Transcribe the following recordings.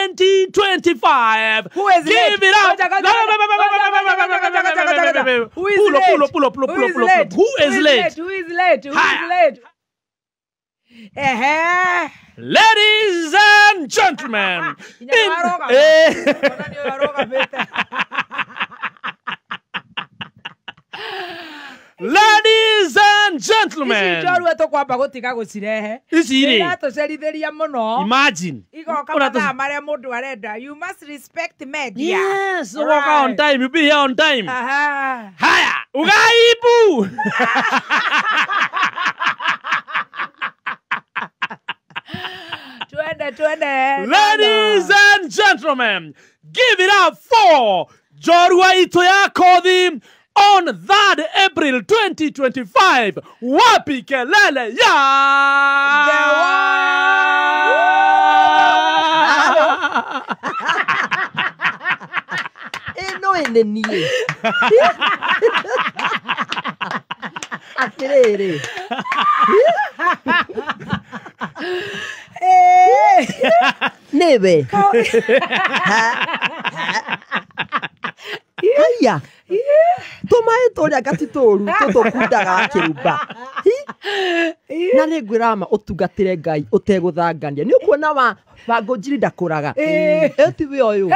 2025. Who is Give late? it up. Who is late? Who is late? Who is late? Who is late? Ladies and gentlemen, ladies and gentlemen, ici tũkwamba gũtiga gũcirehe ici rĩ iratũcerithĩria mũno imagine igoka mathaa marĩa mũndũ arenda. You must respect media. Yes, ugoka on time, you be here on time. Aha. Haya, ugaibu. Twende twende. Ladies and gentlemen, give it up for Njorua Itu ya Kothi on 3rd April 2025. Wapi kelele ya Ĩno ĩnĩ niĩ. Atĩrĩrĩ. Nĩwe. Haya. Tũmaĩ tũrĩa ngati tũru tũtũkundaga wa kĩrumba. Na nĩ ngwĩra ma ũtungatĩre Ngai ũtegũthangania. Nĩ ũkuona wa Wangũnjiri ndakũraga. Ĩ tiwe ũyũ.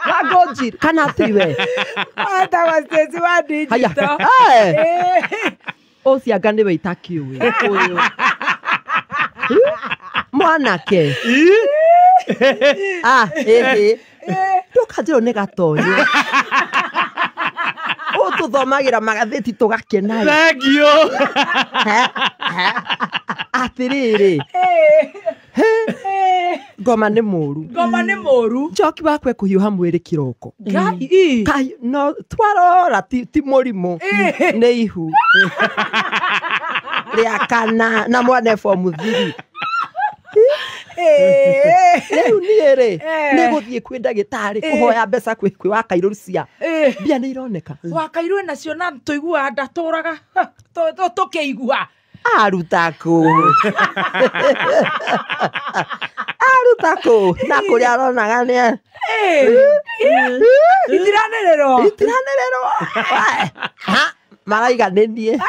Wangũnjiri kana tiwe. Wetagwo Stacy wa digital. Ũcio anga nĩwe itakĩũĩ. Ũyũ. Mwanake. Ah, ĩhĩ. Ndũkanjĩrwo nĩ gatonyo. Ũtũthomagĩra magathĩti tũgakena. Thank you. Atĩrĩrĩ. Ngoma nĩ mũru. Ngoma nĩ mũru. Njoki wakwa kũhiũha mwĩrĩ kĩroko. Ngai. No twarora ti mũrimũ. Nĩ ihu. Rĩa kana na mwana form 3. Rĩu niĩ rĩ nĩ gũthiĩ kwĩ ndagĩtarĩ kũhoya mbeca kwĩ wa Kairũ Rucia. Mbia nĩ ironeka. Wa Kairũ nacio na tũiguaga ndatũraga tũkĩigua. Aruta kũ? Aruta kũ? Na kũrĩa aronaga nĩ itiranĩrĩrwo. Itiranĩrĩrwo. Maraiga nĩ niĩ.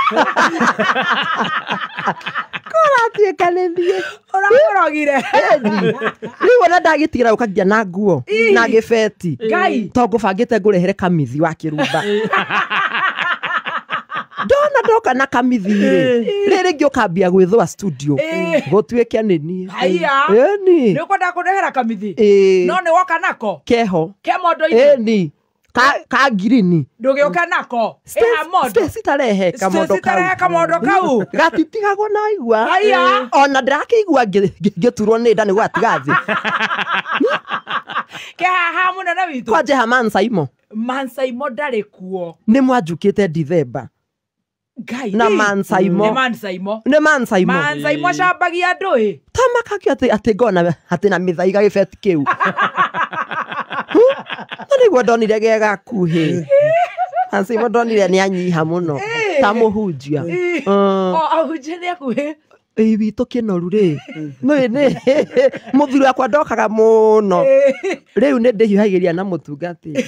Kũratuĩka nĩ niĩ. Ũrakũrogire. Rĩu ona ndagĩtigĩra gũkagia na nguo na gĩbeti. Ngai. To ngũbangĩte ngũrehere kamithi wa kĩrumba. Ndona ndoka na kamithi rĩ. Rĩrĩ ngĩũkambia gwĩthũa studio. Gũtuĩke nĩ niĩ. Haiya. Ĩni. Nĩ ũkwenda kũndehera kamithi? No nĩ woka nako? Keho. Ke mondo-inĩ? Ĩni. Ka ngirini. Ndũgĩũke nako. Ĩha mondo. Stacy tarehe kamondo Stacy tarehe kamondo kau. Gatitigagwo na igua. Haiya. Ona ndĩrakĩigua ngĩturwo nĩ nda nĩ gwatiga thĩ. Ke haha mũnene witũ. Kwanje ha Mansaimo. Mansaimo ndarĩ kuo. Nĩ mwanjukĩte Dithemba. Ngai. Na Mansaimo. Nĩ Mansaimo. Nĩ Mansaimo. Mansaimo acambagia andũ ĩ. Tamakakio atĩ ngona atĩ na mĩthaiga gĩbeti kĩu. Na nĩguo ndonire ge gakuhĩ. Mansaimo ndonire nĩ anyiha mũno. Ta mũhunjia. O ahunjia nĩ akuhĩ. Ĩ witũ kĩnoru rĩ. Nĩ mũthuri wakwa ndokaga mũno. Rĩu nĩ ndĩhiũhagĩria na mũtungatĩri.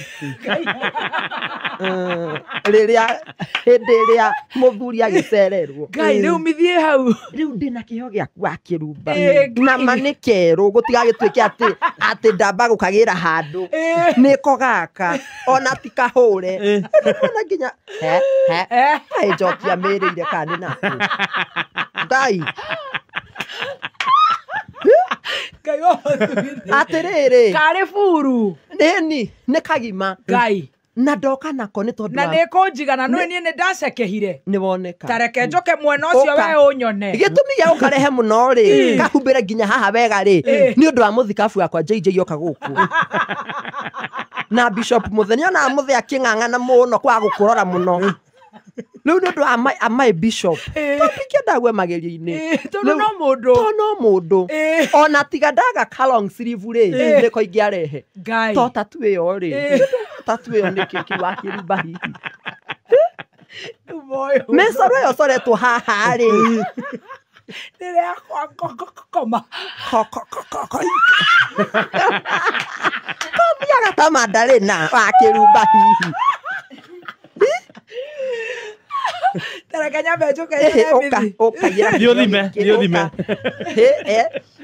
Rĩrĩa hĩndĩ ĩrĩa mũthuri agĩcererwo. Ngai rĩu mĩthiĩ hau. Rĩu ndĩna kĩheo gĩaku wa kĩrumba. Na ma nĩ kerũ gũtigagĩtuĩke atĩ ndamba gũkagĩra handũ. Nĩko gaka ona ti kahũre. Ona nginya he he. Kaĩ njokia mĩrĩire kana nĩ nakũ. Ngai. Ngai wa Atĩrĩrĩ. Karĩ buru. Nĩni nĩ kagima. Ngai. Na ndoka nako nĩ tondũ na nĩ kũnjigana nĩ niĩ nĩ ndacekehire. Nĩ woneka. Ta reke njoke mwena ũcio we ũnyone. Gĩtũmi gĩa gũkarehe mũno rĩ, kahumbĩre nginya haha wega rĩ, nĩ ũndũ wa mũthikabu wakwa JJ oka gũkũ. Na Bishop Mũthee nĩonaga Mũthee akĩng'ang'ana mũno kwaga gũkũrora mũno. Rĩu nĩ ũndũ wa my bishop. Tondũ ndagwe magerio-inĩ. Tondũ no mũndũ. Tondũ no mũndũ. Ona tiga ndaga ka long sleeve rĩ, nĩko ingĩarehe. Ngai. To tatu ĩyo rĩ. Tatu ĩyo nĩ kĩki wa kĩrumba hihi. Mĩcoro ĩyo coretwo haha rĩ. Nĩ rĩakwa koma. Kothiaga ta mandarĩna wa kĩrumba hihi. Tareke nyambe njũke Ũka ũkaiyĩra. Thiĩ ũthime, thiĩ ũthime.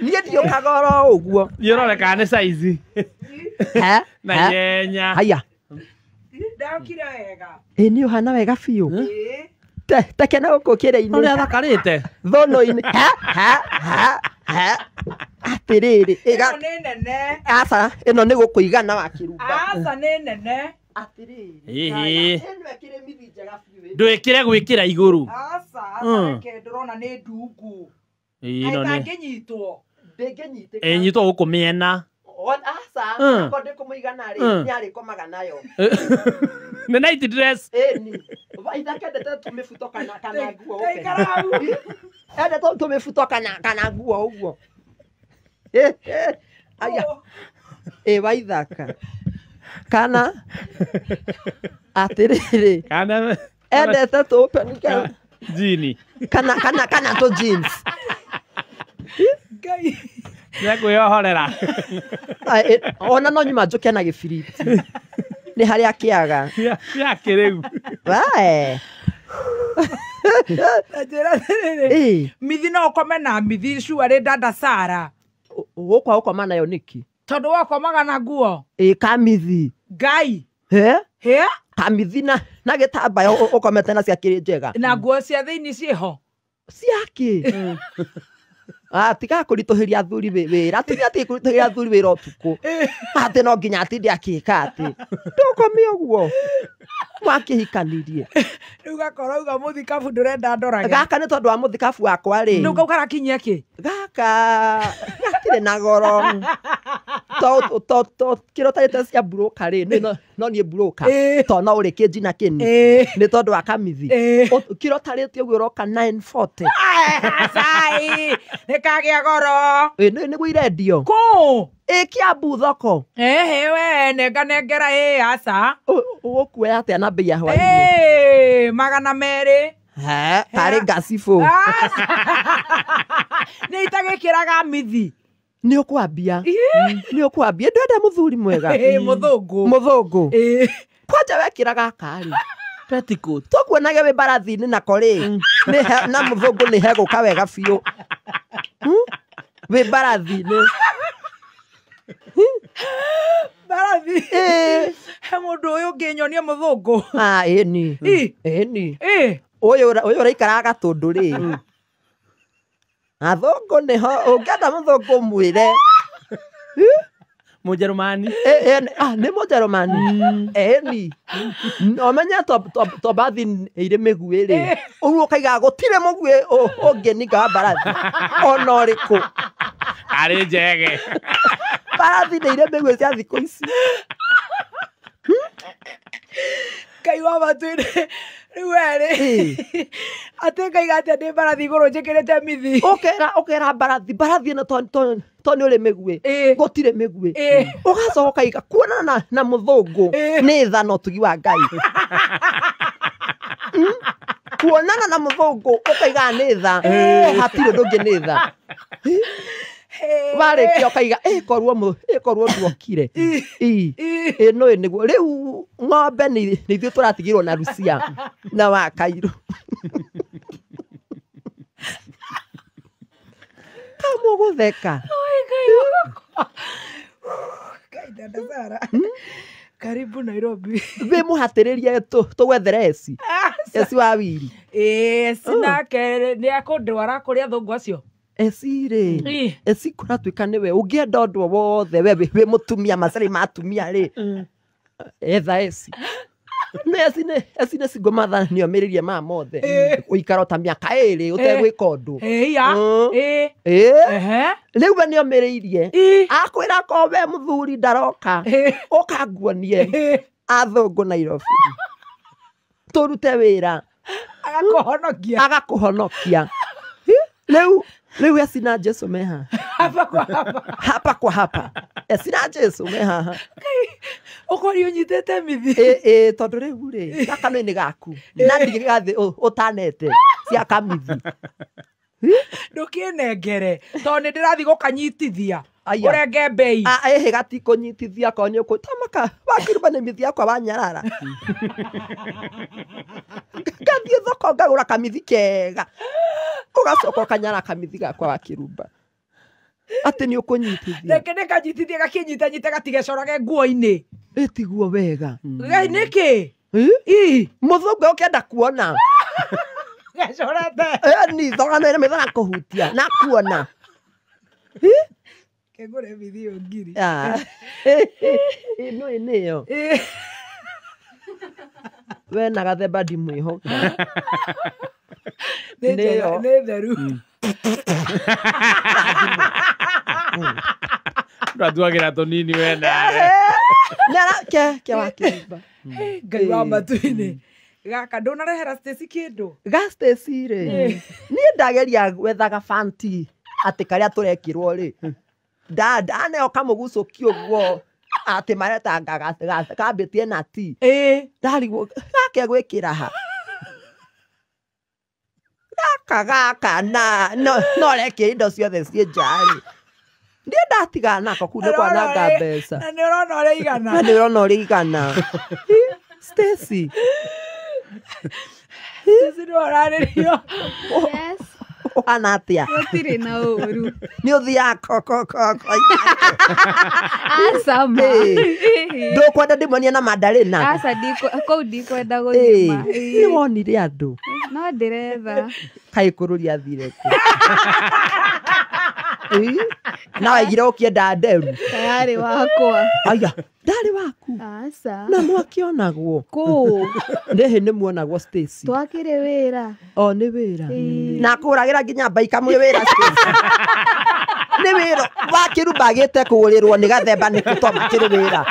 Niĩ ndiũkaga oro ũguo. Thiĩ ũrore kana nĩ size. Na ihenya. Haya. Ndokire wega. Ĩ nĩ ũhana wega biũ. Tekena gũkũ kĩrĩa-inĩ. Ũrĩa thakarĩte. Thũnũ-inĩ. Atĩrĩrĩ. Ĩno nĩ nene. Aca, ĩno nĩ gũkũigana wa kĩrumba. Aca nĩ nene. Atĩrĩrĩ. Ĩhĩ. Ĩno ĩkĩrĩ mithi njega biũ. Ndwĩkĩre gwĩkĩra igũrũ. Aca, reke ndĩrona nĩ ndungu. Ĩno nĩ. Ndangĩnyitwo. Ndĩngĩnyitĩka. Ĩnyitwo gũkũ mĩena. Aca, akorwo ndĩkũmũigana rĩ, nĩ arĩkomaga nayo. Nĩ night dress. Ĩni. Ithaka endete tũmĩbuto kana nguo. Taikara hau. Endete tũmĩbuto kana nguo ũguo. Aya. Ĩ waithaka. Kana atĩrĩrĩ. Kana endete tũpe jini. Kana kana kana tũ jeans. Ngai. Nĩekwĩyohorera. Ona no nyuma njũke na gĩbiriti. Nĩ harĩa kĩaga. Ya kĩrĩu. Wae. Njĩra atĩrĩrĩ. Mithi no ũkome na mithi cuarĩ dada Sara. Gũkwa ũkoma nayo nĩkĩ? Tondũ wakomaga na nguo. Ĩ kamithi. Ngai. He? He? Kamithi na gĩtambaya ũkomete na cia kĩrĩ njega. Na nguo cia thĩinĩ ciĩho. Ciakĩ? Tiga kũritũhĩria athuri wĩra. Atumia atige kũritũhĩria athuri wĩra ũtukũ. Atĩ no nginya atinde akĩka atĩ. Ndũkome ũguo. Mwakĩhikanirie. Rĩu gakorwo uga mũthikabu ndũrenda ndorage. Gaka nĩ tondũ wa mũthikabu wakwa rĩ. Rĩu kau karakinyia kĩ? Gaka gatirĩ na goro. To kĩro tarĩte cia mburũka rĩ, no niĩ mburũka. To no ũrĩkĩ njina kĩni. Nĩ tondũ wa kamithi. Kĩro tarĩte ũguo ũroka 940. Acai. Nĩ kagĩa goro. Nĩguo irendio. Kũ? Ĩ Kiambu thoko. Ehe we nenganengera ĩ aca. Ũgũkuoya atĩa na mbei ya hwaĩ-inĩ? 200. He, tarĩ ngacibũ. Nĩ itagĩkĩraga mithi. Nĩ ũkwambia. Nĩ ũkwambia. Ndwenda mũthuri mwega. Mũthũngũ. Mũthũngũ. Kwanja wekĩra gaka rĩ. Petticoat. Tũkuonage wĩ mbarathi-inĩ nako rĩ. Na mũthũngũ nĩ hegũka wega biũ. Wĩ mbarathi-inĩ. Mbarathi. He mũndũ ũyũ ũngĩ nyonia mũthũngũ. Ĩni. Ĩni. Ũyũ ũraikaraga gatũndũ rĩ. Athũngũ nĩho ũngĩenda mũthũngũ mwĩre. Mũjerumani. Nĩ Mũjerumani. Ĩni. Ũmenye to mbathi irĩ mĩguĩ rĩ. Ũguo ũkaigaga gũtirĩ mũguĩ ũngĩninga wa mbarathi. Ona ũrĩkũ. Arĩ njege. Mbarathi nĩ irĩ mĩguĩ cia thikũ ici. Ngai wa matu-inĩ. Rĩu we rĩ. Atĩ ngaiga atĩa ndĩ mbarathi igũrũ njĩkĩrĩte mithi. Ũkera mbarathi, mbarathi ĩno to nĩ ũrĩ mĩguĩ. Gũtirĩ mĩguĩ. Ũgacoka ũkaiga kuonana na mũthũngũ nĩ tha na ũtugi wa Ngai. Kuonana na mũthũngũ ũkaiga nĩ tha. Hatirĩ ũndũ ũngĩ nĩ tha. Warĩkia ũkaiga ĩkorwo nduokire. Ĩno nĩguo rĩu ng'ombe nĩ ithuĩ tũratigirwo na Rucia na wa Kairũ. Kamũgũtheka. Ngai dada Sara. Karibu Nairobi. Wĩ mũhatĩrĩrie tũgwethere eci. Eci wa wiri. Eci nake nĩ akũndwara kũrĩ athũngũ acio. Eci rĩ. Eci kũratuĩka nĩwe ũngĩenda ũndũ wothe we wĩ mũtumia macarĩ ma atumia rĩ. Etha eci. Nĩ eci nĩ single mother nĩomĩrĩrie maya mothe. Ũikara ta mĩaka ĩrĩ ũtegwĩka ũndũ. Rĩu we nĩomĩrĩirie. Akwĩra ko we mũthuri ndaroka. Ũkanguonie athũngũ Nairobi. Tũrute wĩra. Agakũhonokia. Agakũhonokia. Rĩu eci na Jesu me haha. Hapa kwa hapa. Hapa kwa hapa. Eci na Jesu me haha. Ũkori ũnyitĩte mithi. Tondũ rĩu rĩ, gaka nĩ gaku. Na ndigĩgathĩ ũtanete cia kamithi. Ndũkĩnengere tondũ nĩ ndĩrathiĩ gũkanyitithia. Ũrenge mbei. Ĩhĩ gatikũnyitithia korwo nĩ ũkũ tamaka wakĩruma nĩ mithi yakwa wanyarara. Ngathiĩ thoko ngagũra kamithi kega. Ũgacoka ũkanyara kamithi gakwa wakĩrumba. Atĩ nĩ ũkũnyitithia. Reke nĩkanyitithie gakĩnyitanyite gatigecorage nguo-inĩ. Ĩtiguo wega. Nĩkĩ? Ii. Mũthũngũ ũkĩenda kuona. Gecorete. Ni thogana ĩrĩa maitho na kũhutia na kuona. Kengũre mithi ĩyo ngiri. Ĩno ĩnĩyo. We na gathemba ndimwĩhoka. Nĩ theru. Ndatuagĩra tũnini we nawe. Ke wakĩrumba. Ngai wa matu-inĩ. Gaka ndũnarehera Stacy kĩndũ. Ga Stacy rĩ. Niĩ ndageria gwethaga fanti atĩ karĩa tũrekĩrwo rĩ. Ndaneo kamũgucũki ũguo atĩ maretanga kambĩtie na ti. Ndarigwo gake gwĩkĩra ha. Gaka gaka na no rekĩra indo ciothe ciĩ nja rĩ. Ndiĩ ndatigana nako kuu nĩ kwananga mbeca. Na nĩ ũrona ũrĩa igana. Na nĩ ũrona ũrĩa igana. Stacy. Stacy nĩ ũrarĩrio. Yes. Ũhana atĩa? Gũtirĩ na ũru. Nĩ ũthiaga koko koko. Aca ma. Ndũkwenda ndĩmonie na mandarĩna? Aca kũu ndikwenda gũthima. Nĩ wonire andũ? No ndĩretha. Kaĩ kũrũria athire kũ? Na waigire ũkĩenda nderu? Tayarĩ wakwa. Aya, ndarĩ waku? Aca. Na mwakĩonagwo? Kũũ? Nĩhĩ nĩ muonagwo Stacy. Twakĩrĩ wĩra. O nĩ wĩra. Na kũragĩra nginya mbaika mwĩ wĩra Stacy. Nĩ wĩra wakĩrumba agĩte kũgũrĩrwo nĩ gathemba nĩ kũ to makĩrĩ wĩra.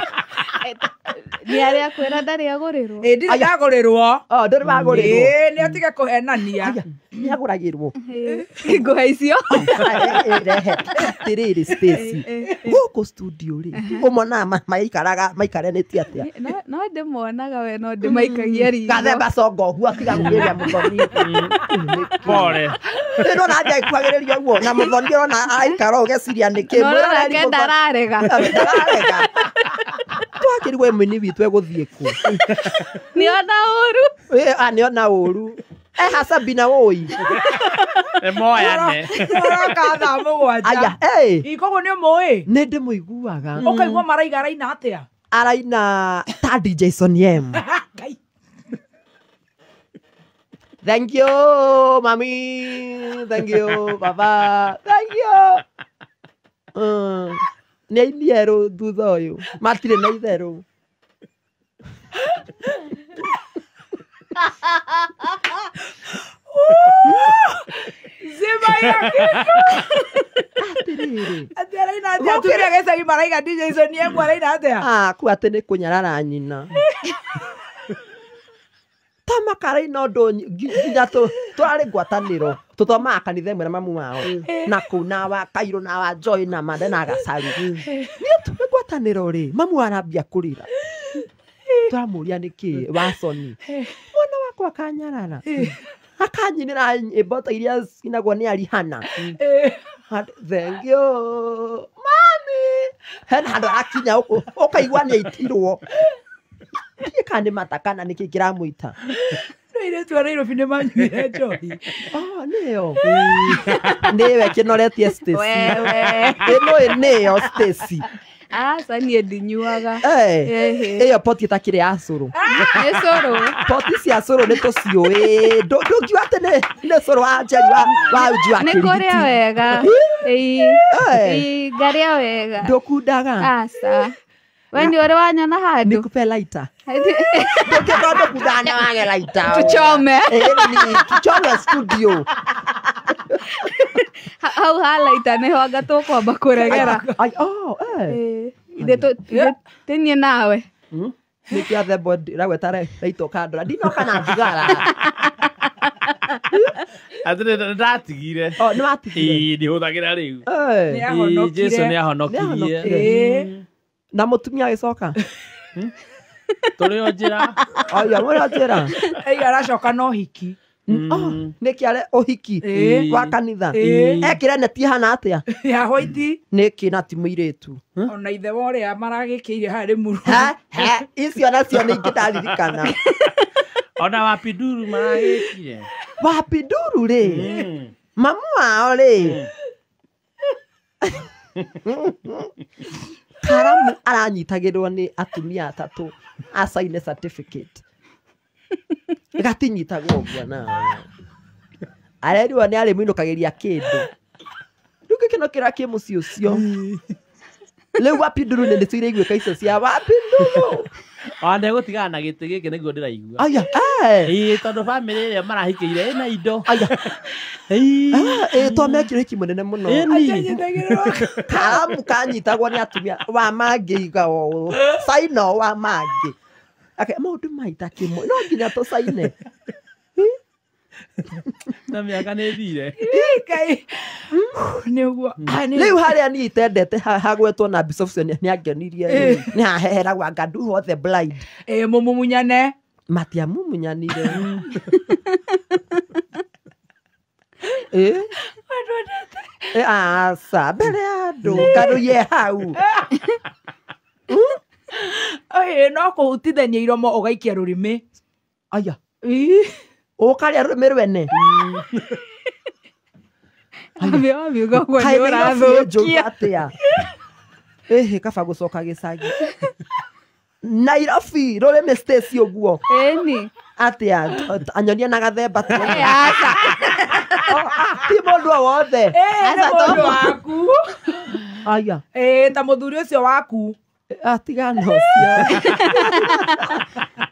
Nĩ arĩa kwĩra ndarĩ agũrĩrwo. Ĩ ndirĩ ndagũrĩrwo. O ndũrĩ wagũrĩrwo. Ĩ nĩ atige kũhenania. Nĩ agũragĩrwo. Ngũhe icio. Rehe atĩrĩrĩ Stacy. Gũkũ studio rĩ ũmonaga maikaraga maikaranĩtie atĩa? No ndĩmonaga we no ndĩmaikagia ritho. Gathemba conga ũguo atiga kũgĩria mũthoni. Pore. Ĩno na nja ĩkuagĩrĩria ũguo na mũthoni ũrona aikara ũgeciria nĩkĩ. No nake ndararega. Ndararega. Twakĩrigwo mũini witũ egũthiĩ kũ? Nĩona ũru. Nĩona ũru. Eha Sabina woi. Emoyane. Ũroka thaa mũgwanja. Aya, Ĩ koguo nĩ ũmũĩ? Nĩ ndĩmũiguaga. Ũkaigua maraiga araina atĩa? Araina ta DJ Sonny M. Ngai. Thank you, mami. Thank you, baba. Thank you. Nĩ aini erũ thutha ũyũ. Matirĩ na itherũ. Zima ya kitu. Atĩrĩrĩ. Atĩ araina atĩa? Atumia gĩcagi maraiga DJ Sonny M araina atĩa? Ku atĩ nĩ kũnyarara nyina. Tamaka araina ũndũ nginya tũrarĩ ngwatanĩro. Tũthomaga kanitha ĩmwe na mamu wao. Na kũu na wa Kairũ na wa Joy na Mande na Gacaru. Niĩ tũrĩ ngwatanĩro rĩ, mamu arambia kũrĩra. Tũramũria nĩkĩ wa Sony. Mwana wakwa akanyarara. Akanyinĩra nyĩmbo ta iria cinagwo nĩ Arihana. Thank you, mami. Hena handũ arakinya ũkaigua nĩ aitirwo. Ndiũĩ kana nĩ mata kana nĩkĩ kĩramũita. Airĩtu a Nairobi nĩ manyuire njohi. Nĩyo. Nĩwe kĩnoretie Stacy. Wewe. Ĩno nĩyo Stacy. Aca niĩ ndinyuaga. Ĩyo poti ĩtakĩrĩ ya cũrũ. Nĩ cũrũ. Poti cia cũrũ nĩ tũciũĩ. Ndũngiuga atĩ nĩ cũrũ wa Njeri wa uji wa Nĩ kĩrigiti. kũrĩa wega. Ĩĩ, ngarĩa wega. Ndũkundaga. Aca. We nĩ ũrĩ wanyona handũ? Nĩkupe lighter. Ndũngĩkorwo ndũkundaga nĩ wage lighter. Tuchome. Tuchome studio. Hau ha lighter nĩho anga tũkwamba kũregera. Ithe niĩ nawe. Nĩkĩo athemba ndĩragweta raita ũkandora. Ndinoka na thigara. Atĩrĩ ndatigire. Nĩ watigire? Ĩĩ ndihũthagĩra rĩu. Nĩ Jesu nĩ ahonokire. ahonokirie. Na mũtumia agĩcoka? Tũrĩ o njĩra. Aya, mũrĩ o njĩra. Aiga aracoka na ũhiki. Nä kä are å hiki wa kanitha ekä re neti hana atä a Ya white. Nä kä na ti må irä tu. Ona ithe wa ũrĩa maragĩkĩire harĩ muru. Icio nacio nä ingä ndaririkana. Ona wapinduru maragĩkire. Wapinduru rä mamu wao rä Karamu aranyitagĩrwo nĩ atumia atatũ acaine certificate gatinyitagwo ũguo nawe arerirwo nĩ arĩmũinũkagĩria kĩndũ rĩu gĩkeno kĩrĩa kĩ mũciĩ ũcio rĩu wapinduru nĩ nĩcio iraiguĩka icio cia wapinduru. Ona ndegũtigana na gĩtĩ gĩkĩ nĩguo ndĩraigua. Aya. Ĩĩ tondũ bamĩrĩ ĩrĩa marahikĩire ĩna indo. Aya. Ĩĩ twamekire hiki mũnene mũno. Karamu kanyitagwo nĩ atumia wa mangĩ iga ũũ caina wa mangĩ ake maũndũ maita kĩmwe no nginya tũcaine. Na mĩaka nĩ ĩthire. Ngai. Nĩ ũguo. Rĩu harĩa niĩ itendete hagwetwo na bishop ũcio nĩ angenirie nĩ haheheragwo anga do the blind. Ĩĩ mũmumunyane. Matiamumunyanire. Ĩĩ aca mbere ya andũ ngarũiye hau. Ĩĩ no kũhutithania iromo ũgaikia rũrĩmĩ. Aya. Ũkarĩa rũrĩmĩ rwene. Wabiuga ũguo Kaĩ nĩ Nairobi ĩ njũru ũrathũkia. atĩa? Ĩhĩ kaba gũcoka gĩcagi. Nairobi rũrĩmĩ stacy ũguo. Ĩni. Atĩa anyonia na gathemba ti Aca. Ti mũndũ o wothe. Ĩĩ nĩ Aca, mũndũ to- waku. Aya. Ĩĩ ta mũthuri ũcio waku. Atigana ũcio.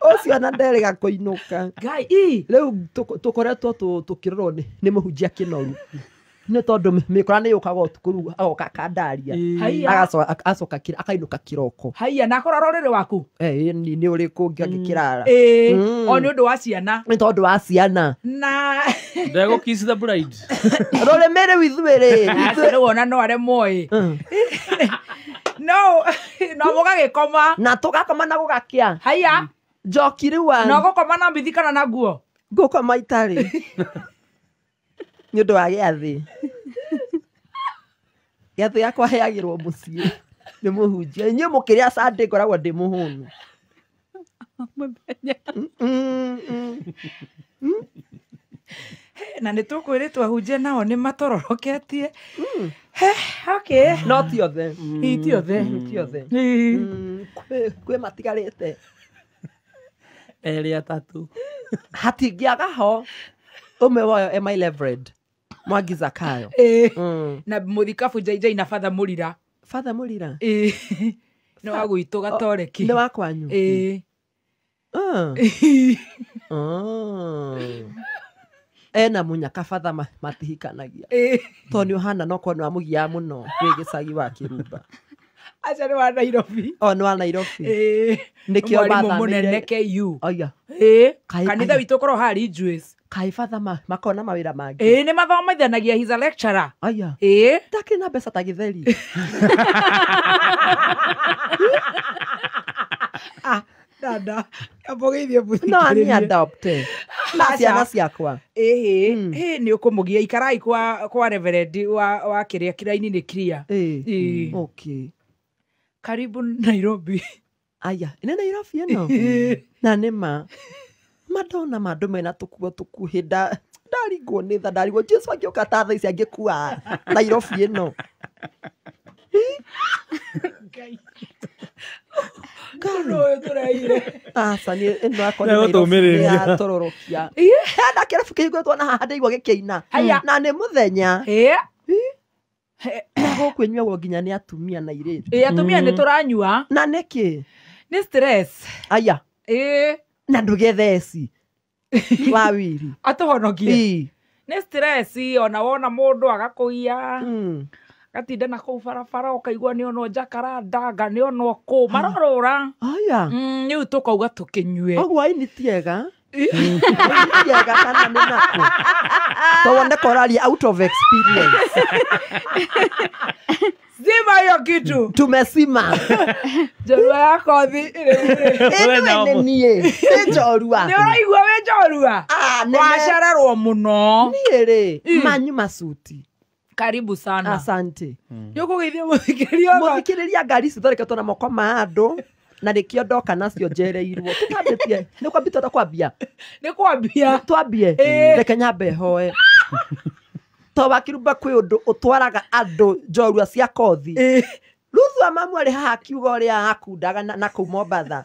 Ũcio ona nderĩga kũinũka. Ngai ii. Rĩu tũkoretwo tũkĩrorwo nĩ mũhunjia kĩnoru nĩ tondũ mĩkora nĩ yũkaga ũtukũ rĩu agoka akandaria. Haiya. Agacoka akainũka kĩroko. Haiya na akorwo rũrĩrĩ waku. Ĩĩ nĩ ũrĩkũ ũngĩ angĩkĩrara. Ĩĩ o nĩ ũndũ wa ciana. Nĩ tondũ wa ciana. Na Ndegũ kiss the bride. Rũrĩmĩ rĩu ithuĩ rĩ. aca rĩu ona no aremwo ĩ. No no mũgagĩkoma. Na tũgakoma na gũgakĩa. Haiya. Njoki rĩu No gũkoma na mbithi kana na nguo. Ngũkoma itarĩ. Nĩ ũndũ wa gĩathĩ. Gĩathĩ gĩakwa heagĩrwo mũciĩ nĩ mũhunjia. Inyuĩ mũkĩrĩa Sunday ngoragwo ndĩ mũhũnu. Mũthenya. Na nĩ tũkwĩrĩtwo ahunjia nao nĩ matororoketie. Okay. No ti othe. Ĩ ti othe. Ti othe. Ĩ. Kwĩ matigarĩte. Erĩ atatũ. Hatingĩaga ho ũmwe wayo e my reverend Mwangi Zakayo. Ĩ. Na mũthikabu JJ na Father Mũrira. Father Mũrira. Ĩ. Nĩ wa gwitũ gatoreki. Nĩ wa kwanyu. Ĩ. Ena mũnyaka Father matihikanagia. Ĩ. Tondũ nĩ ũhana no korwo nĩ wamũgiaga mũno wĩ gĩcagi wa Kĩrumba. Aca nĩ wa Nairobi. O nĩ wa Nairobi. Ĩ. Nĩkĩo Mwarimũ mũnene mathamĩire. KU. Aya. Ĩ. Kaĩ- Kanitha witũ ũkorwo harĩ Jews. Kaĩ Father makona mawĩra mangĩ. Ĩ nĩ mathomithanagia he's a lecturer. Aya. Ĩ. Ndakĩrĩ na mbeca ta gĩtheri. Ah, dada. Ambũgĩithie No ani mũthikĩrĩrie. adopte. Na Aca. ciana ciakwa. Ĩhĩ, ĩ nĩ ũkũmũgia ikarai kwa reverend wa kĩrĩa kĩraini nĩ clear. Ĩ. Ĩ. Okay. Karibu Nairobi. Aya, nĩ Nairobi ĩno. Na nĩ ma. Madonna mandũ mena tũkuo tũkuhĩ ndarigwo nĩ tha ndarigwo Jesu angĩũka ta thaa ici angĩkua Nairobi ĩno. Ngai. Ũndũ ũyũ tũreire. Aca niĩ ĩno akwa nĩ Nĩgũtũmĩrĩria. Nairobi yatũrũrũkia. Hena kĩrabu kĩhingũrĩtwo na haha ndĩigua gĩkĩina. Haya. Na nĩ mũthenya. Ĩ. Na gũkũ ĩnyuagwo nginya nĩ atumia na airĩtu. Ĩ atumia nĩ tũranyua. Na nĩkĩ? Nĩ stress. Aya. Ĩ. Na ndũge theci. Wa wiri. Atũhonokie. Ĩ. Nĩ stress ona wona mũndũ agakũgia. Gatinda na kũu barabara ũkaigua nĩ onwo jacaranda nga nĩ onwo kũ marorũra. Aya. Rĩu tũkauga tũkĩnyue. Ũguo aini ti ega. Kĩega kana nĩ nakũ? To wone koraria out of experience. Zima hiyo kitu. Tumesima. Njorua ya kothi ĩno nĩ niĩ. Nĩ njorua. Nĩ ũraigua wĩ njorua? Wacererwo mũno. Niĩ rĩ, manyu masuti. Karibu sana. Asante. Nĩ ũkũgeithia mũthikĩrĩria. Mũthikĩrĩria ngari cithondeketwo na moko ma andũ. Na nĩkĩo ndoka nacio njereirwo. Tũkambĩtie. Nĩ kwambia tũrenda kwambia. Nĩ kwambia. Twambie. Reke nyambe hoe. To wakirumba kwĩ ũndũ ũtwaraga andũ njorua cia kothi. Ruthu wa mamu arĩ haha akiuga ũrĩa akundaga na kũu Mombatha.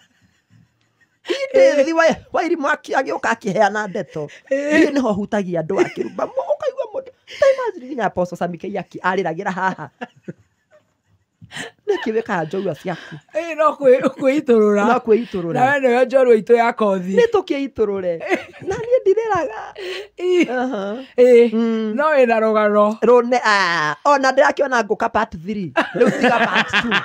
Indĩthi wa irimũ agĩũka akĩheana ndeto. Niĩ nĩho hutagia andũ akĩrumba. Ũkaigua mũndũ. Ta imagine nginya Apostle Sammy Kei arĩragĩra haha. Nĩkĩ wĩkaga njorua ciaku? No kwĩitũrũra. No kwĩitũrũra. Na we nĩwe njorua itũ ya kothi. Nĩ tũkĩitũrũre. Na niĩ ndirĩraga. No wĩna rũgano. Rũne, ona ndĩrakĩona ngũka part 3. Rĩu tiga part 2.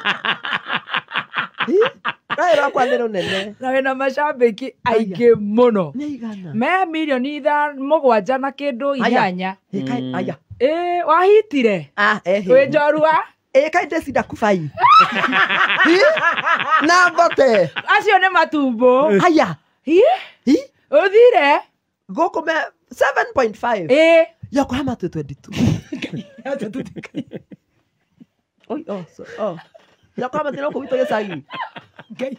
Rũĩ rwakwa nĩ rũnene. Na wĩna macambĩki aingĩ mũno. Nĩ aigana? Me mirioni 7 na kĩndũ 8. Aya. Wahitire? Wĩ njorua? Ĩka ndĩcinda kubai. Na mbote. Acio nĩ matumbo. Aya. Ũthire? Gũkũ me 7.5. Yokohama twĩ 22. Oi, oh, so, oh. Yokohama tĩ gũkũ gwitũ gĩcagi. Ngai.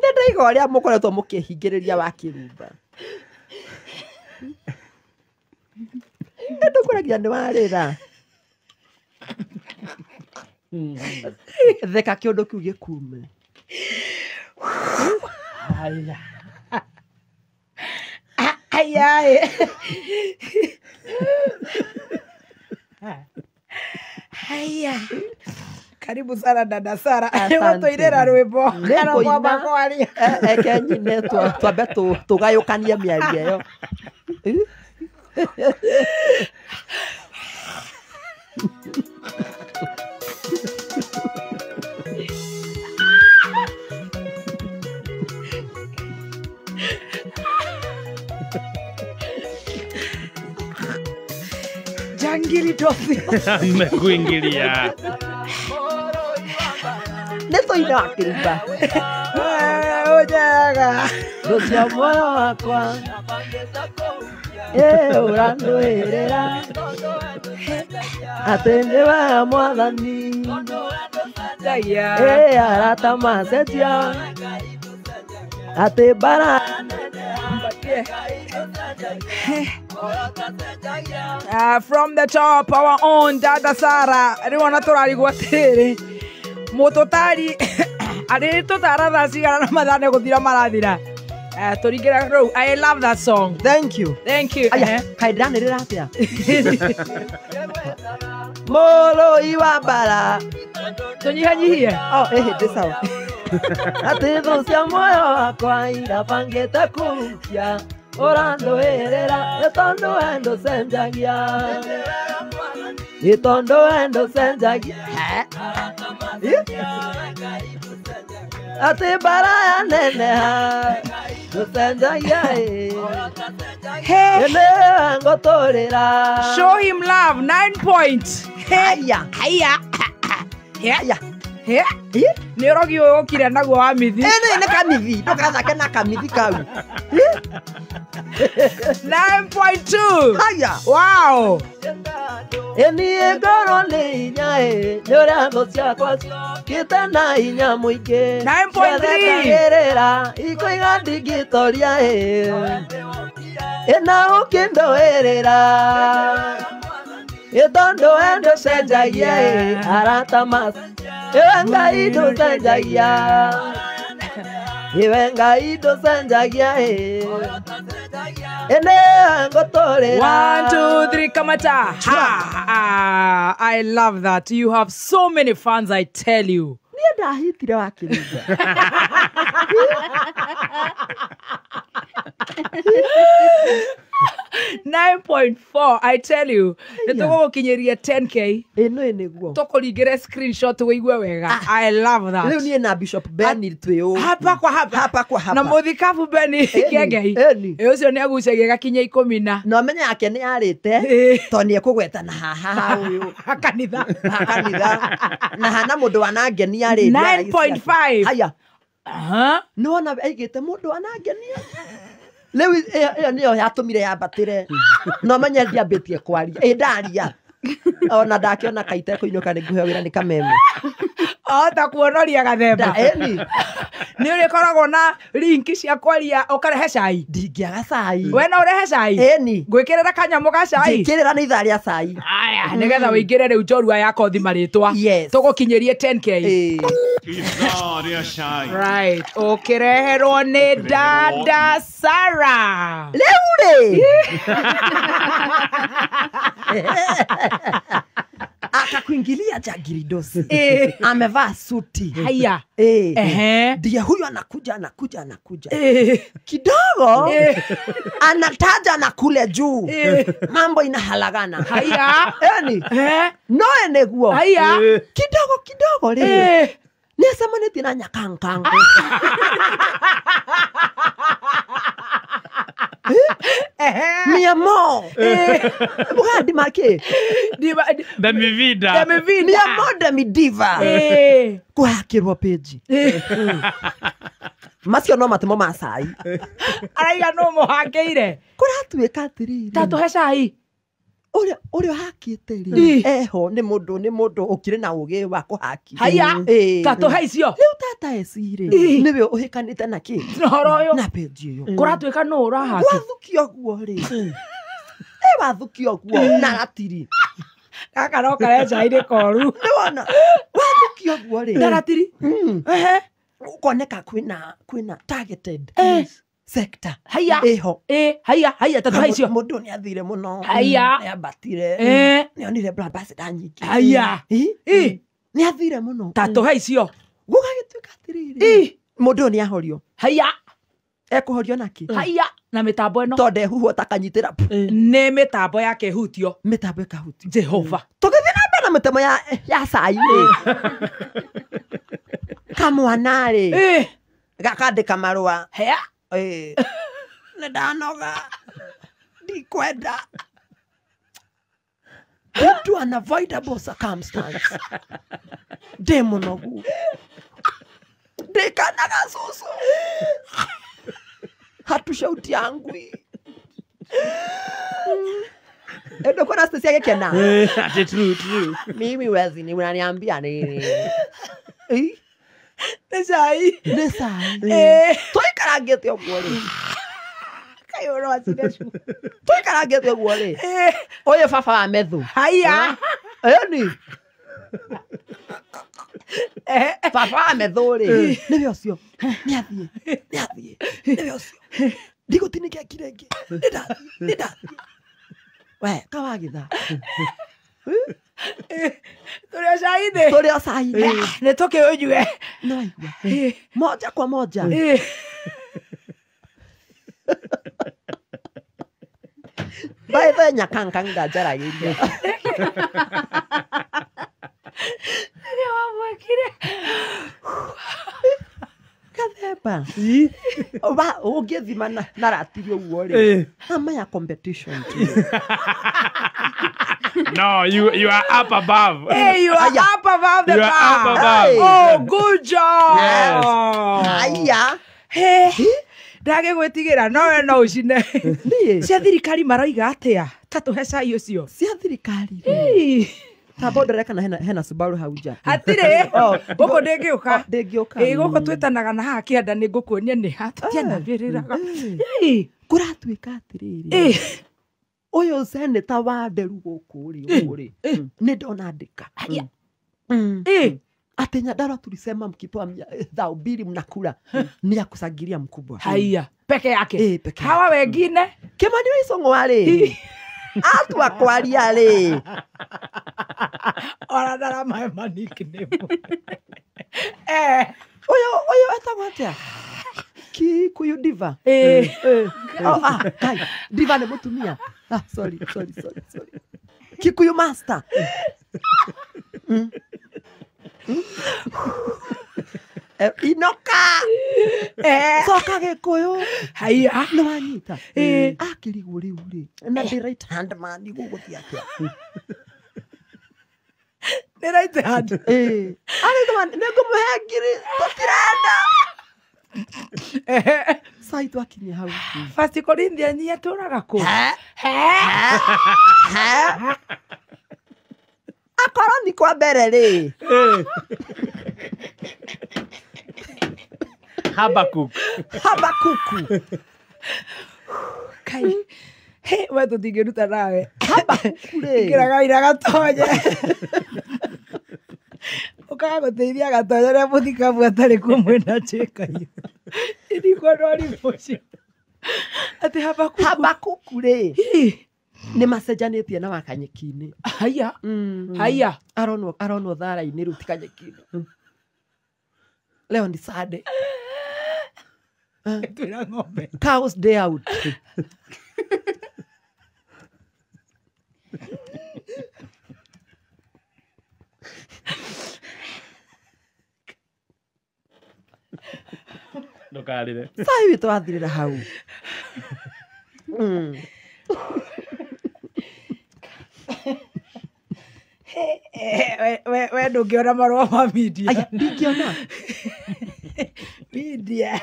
Nĩ ndaiga ũrĩa mũkoretwo mũkĩhingĩrĩria wa kĩrumba. Nĩ ndũkũragia nĩ warĩra. Theka kĩũndũ kĩu gĩkume. Aya. Aya. Haya. Karibu sana dada Sara. Nĩgũtũirĩra rwĩmbo. Kana mwamba kwaria. Eke nyine twambe tũgayũkanie mĩario ĩyo. Jangili tothi. Amekuingilia. Nĩtũine wa kĩrumba. Ũnjega. Thũ muoyo wakwa. Ũrandũĩrĩra. Atĩ nĩwe mwathani. Arata macenjia. Atĩ mbara. From the top, our own Dada Sara. Rĩu ona tũrarigwo atĩrĩrĩ. Mũtũtari arĩ tũtara thaa cigana na mathaa nĩ gũthira marathira. Tũringĩra rũu. I love that song. Thank you. Thank you. Aya, kaĩ ndĩranĩrĩra atĩa? Mũrũi wa mbara. Tũnyihanyihie. Oh, ĩhĩ ndĩ sawa. Atĩ thũ cia muoyo wakwa irabangĩte kũhukia. Ũrandũĩrĩra nĩ tondũ we ndũcenjagia. Nĩ tondũ we ndũcenjagia. Atĩ mbara yaneneha ndũcenjagia. Nĩwe ngũtũrĩra. Show him love 9 points. Haya. Haya. Haya. Nĩ ũrogi ũyũ ũkire naguo wa mithi. Nĩ kamithi. Ndũgathake na kamithi kau. 9.2. Haya. Wow. Niĩ ngorwo nĩ hinya nĩ ũrĩa thũ ciakwa ciokĩte na hinya mũingĩ. 9.3. Ciathekagĩrĩra ikoiga ndingĩtoria na ũkĩndũĩrĩra. Nĩ tondũ we ndũcenjagia arata ma Iwe Ngai ndũcenjagia. Iwe Ngai ndũcenjagia. Nĩwe ngũtũrĩra. 1 2 3 kamata. Ha. I love that. You have so many fans, I tell you. Niĩ Ndahitire wa kĩringa. 9.4 I tell you. Nĩtũgũgũkinyĩria 10K. Ĩno nĩguo. Tũkũringĩre screenshot wĩigue wega. I love that. Rĩu niĩ na Bishop Benny twĩ ũũ. Hapa kwa hapa. Hapa kwa hapa. Na mũthikabu Benny Kĩengei. Ĩni. Ĩ ũcio nĩ agucagia gakinya 10 na. Na ũmenye yake nĩ yarĩte tondũ nĩ ekũgweta na haha ũyũ. Kanitha. Kanitha. Na hana mũndũ wanangenia rĩ. 9.5. Haya. Aha. Nĩwona aigĩte mũndũ wanangenia. Rĩu ĩyo nĩyo yatũmire yambatĩre. No menye ndiambĩtie kwaria. Ĩ ndaria. Ona ndakĩona kaite kũinũka nĩ ngũheo wĩra nĩ kameme. Ahota kuonoria gathemba. Ĩni. Nĩ ũrĩkoragwo na link cia kwaria ũkarehe cai. Ndingĩaga cai. We no ũrehe cai? Ĩni. Ngwĩkĩrĩra kanyamũ ga cai? Njĩkĩrĩra nĩ ithaa rĩa cai. Aya, nĩgetha wĩingĩre rĩu njorua ya kothi marĩtwa. Yes. Tũgũkinyĩrie 10K. Ithaa rĩa cai. Right. Ũkĩreherwo nĩ Dada Sarah. Rĩu rĩ. Akakuingilia jagiridosi. Amevaa suti. Haya. Ndiye huyu anakuja anakuja anakuja. Kidogo anataja na kule juu. Mambo inahalagana. Haya. Eni. No eneguo. Haya. Kidogo kidogo rĩ. Nĩacemanĩtie na Nyakankang. Miamo. Bugandi make. Demivida. Miamo demidiva. Kũhakĩrwo page. Macio no matemo ma cai. Araiga no mũhakĩire. Kũratuĩka atĩrĩrĩ. Ta tũhe cai. Ũrĩa ũhakĩte rĩ eho nĩ mũndũ ũkĩrĩ na ũgĩ wa kũhaki. Haya. Ta tũhe icio. Rĩu tata eci rĩ nĩwe ũhĩkanĩte na kĩ? Ũhoro ũyũ. Na page ĩyo. Kũratuĩka nũ ũrahaki? Wathukio guo rĩ. Wathukio guo na ratiri. Gaka no karehe cai nĩ koru. Nĩwona wathukio guo rĩ. Na ratiri. Ũkoneka kwĩna targeted sector. Haya. Eho. Haya haya tatu icio. Mũndũ nĩ athire mũno. Haya. Nĩ ambatire. Nĩ onire brand ambassador nyingĩ. Haya. Nĩ athire mũno. Tatu icio. Gũgagĩtuĩka atĩrĩrĩ. Mũndũ nĩ ahorio. Haya. Ekũhorio nakĩ? Haya. Na mĩtambo ĩno. Tondũ ehuhwo ta kanyitĩra. Nĩ mĩtambo ya kĩhutio. Mĩtambo ĩkahutio. Jehova. Tũgĩthiĩ na mbere na mĩtambo ya cai rĩ. Kamwana rĩ. Gakandĩka marũa. Haya. Nĩ ndanoga. Ndikwenda. Due to unavoidable circumstance. Ndĩ mũnogu. Ndĩkanaga cũcũ. Hatushauti yangwi. Endo kuna stress yake kena. True true. Mimi wezi ni unaniambia nini? Nĩ cai. Nĩ cai. Tũikarangĩte ũguo rĩ. Kaĩ ũracire cu. Tũikarangĩte ũguo rĩ. Ũyũ baba wa methu. Haya. Ĩni. Baba wa methu rĩ. Nĩwe ũcio. Nĩ athiĩ. Nĩ athiĩ. Nĩwe ũcio. Ndigũtinĩkia kirenge. Nĩ ndathiĩ. Nĩ ndathiĩ. We, kawagitha. Tũrĩ o cai-inĩ. Tũrĩ o cai-inĩ. Nĩ tũkĩũnyue. No waigua. Moja kwa moja. By the Nyakankang ndanjaragĩria. Nĩkĩo wamwĩkire. Kathemba. Ũngĩthima na ratiri ũguo rĩ. Ama ya competition. No, you are up above. Hey, you are up above the You are up bar. above. Oh, good job. Yes. Aya. Hey. Ndagĩgwĩtigĩra no we no ũcine. Cia thirikari maroiga atĩa? Ta tũhe cai ũcio. Cia thirikari rĩ. Tamba ũndore kana hena Subaru hau nja. Hatirĩ. Gũkũ ndĩngĩũka. Ndĩngĩũka. Ĩ gũkũ twĩtanaga na haha kĩanda nĩ ngũkuonia nĩ ha tũtianambĩrĩraga. Kũratuĩka atĩrĩrĩ. Ũyũ seneta wa Nderu gũkũ rĩ ũguo rĩ. Nĩ ndona andĩka. Atĩ Nyandarua tulisema mkipewa 2,000 mnakula ni ya kusangilia mkubwa. Haya. Peke yake. Peke yake. Hawa wengine Kimani wa Ichung'wa rĩ. Atua kwaria rĩ. Ona ndaramahe ma nickname. Ũyũ etagwo atĩa? Kikuyu diva. Oh, kai, diva nĩ mũtumia. Ah, sorry. Kikuyu master. Inoka. Coka Gĩkũyũ. Haiya. Nĩ wanyita. Akĩrigwo rĩu rĩ. Na ndĩ right hand man gũgũthiĩ atĩa? Nĩ right hand. Arĩ nĩngũmũhe ngiri tũtirenda. Sai twakinyia hau. First Corinthians yatũraga kũ? Akorwo ni kwa mbere rĩ. Habakuk. Habakuku. Kai. He, we tũtingĩruta nawe. Habakuku rĩ. Ĩkĩraga ira gatonye. Ũkaga gũteithia gatonye rĩa mũthikabu atarĩ kuo mwĩna njĩkaio. Ndikuona ũrimũ ũcio. Atĩ Habakuku. Habakuku rĩ. Nĩ macenjanĩtie na wakanyeki-inĩ. Haiya. Haiya. Aronwo thara-inĩ rĩu ti kanyeki-inĩ. Leo ni Sunday. Twĩra ng'ombe. Cows day out. Ndũkarĩre. Sai witũ wathirĩra hau. We ndũngĩona marũa ma media. Aya, ndingĩona. Media.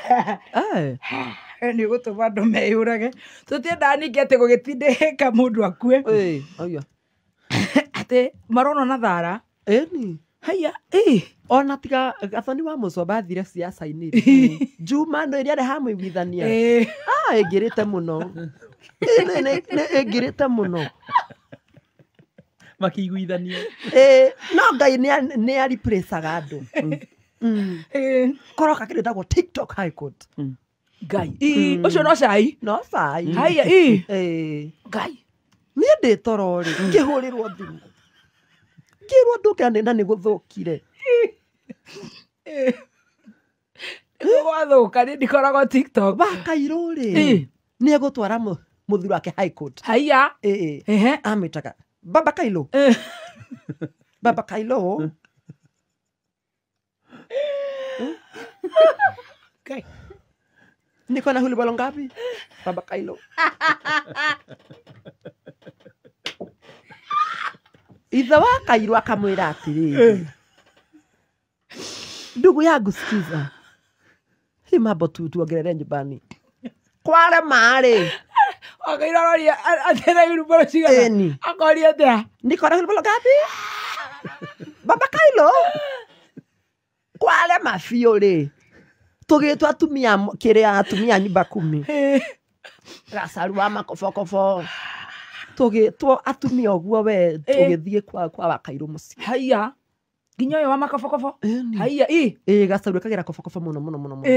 Nĩ ũgũtũma andũ meyũrage. Tũtiendaga ningĩ atĩ gũgĩtindĩka mũndũ akue. Aya. Atĩ maronwo na thara. Ĩni. Haiya. Ona tiga Gathoni wa Mũcomba athire siasa-inĩ rĩ. Juma no ĩrĩa arĩ hamũiguithania. Ĩngĩrĩte mũno. Ĩngĩrĩte mũno. Makĩiguithania. No Ngai nĩ a-replace-aga andũ. Koroka kĩndũ gĩtagwo TikTok High Court. Ngai. Ũcio no cai. No cai. Haiya. Ngai. Niĩ ndĩ toro rĩ, ngĩhũrĩrwo thimũ. Ngĩrwo ndũkĩra na nĩ gũthũkire. Gwathũka nĩ ndikoragwo TikTok. Wakairũ rĩ, nĩ egũtwara mũthuri wake High Court. Haiya. Amwĩtaga Baba Kailo. Baba Kailo. Ngai. Niko na hulibalo ngapi? Baba Kailo. Ithe wa Kairo akamwĩra atĩrĩrĩ. Ndugu yangu sikiza. Hii mambo tu tuongerere nyumbani. Kware marĩ. Wakairo aroria atĩra wheelbarrow cigana? Akoria atĩa? Niko na hulibalo ngapi? Baba Kailo. Kware mabiũ rĩ. Tũgĩtwo atumia kĩrĩa atumia nyumba kumi. Gacaru wa makobokobo. Tũgĩtwo atumia ũguo we tũgĩthiĩ kwa Wakairũ mũciĩ. Haiya. Nginya ũyũ wa makobokobo? Haiya. Gacaru ĩkagĩra kobokobo mũno mũno mũno mũno.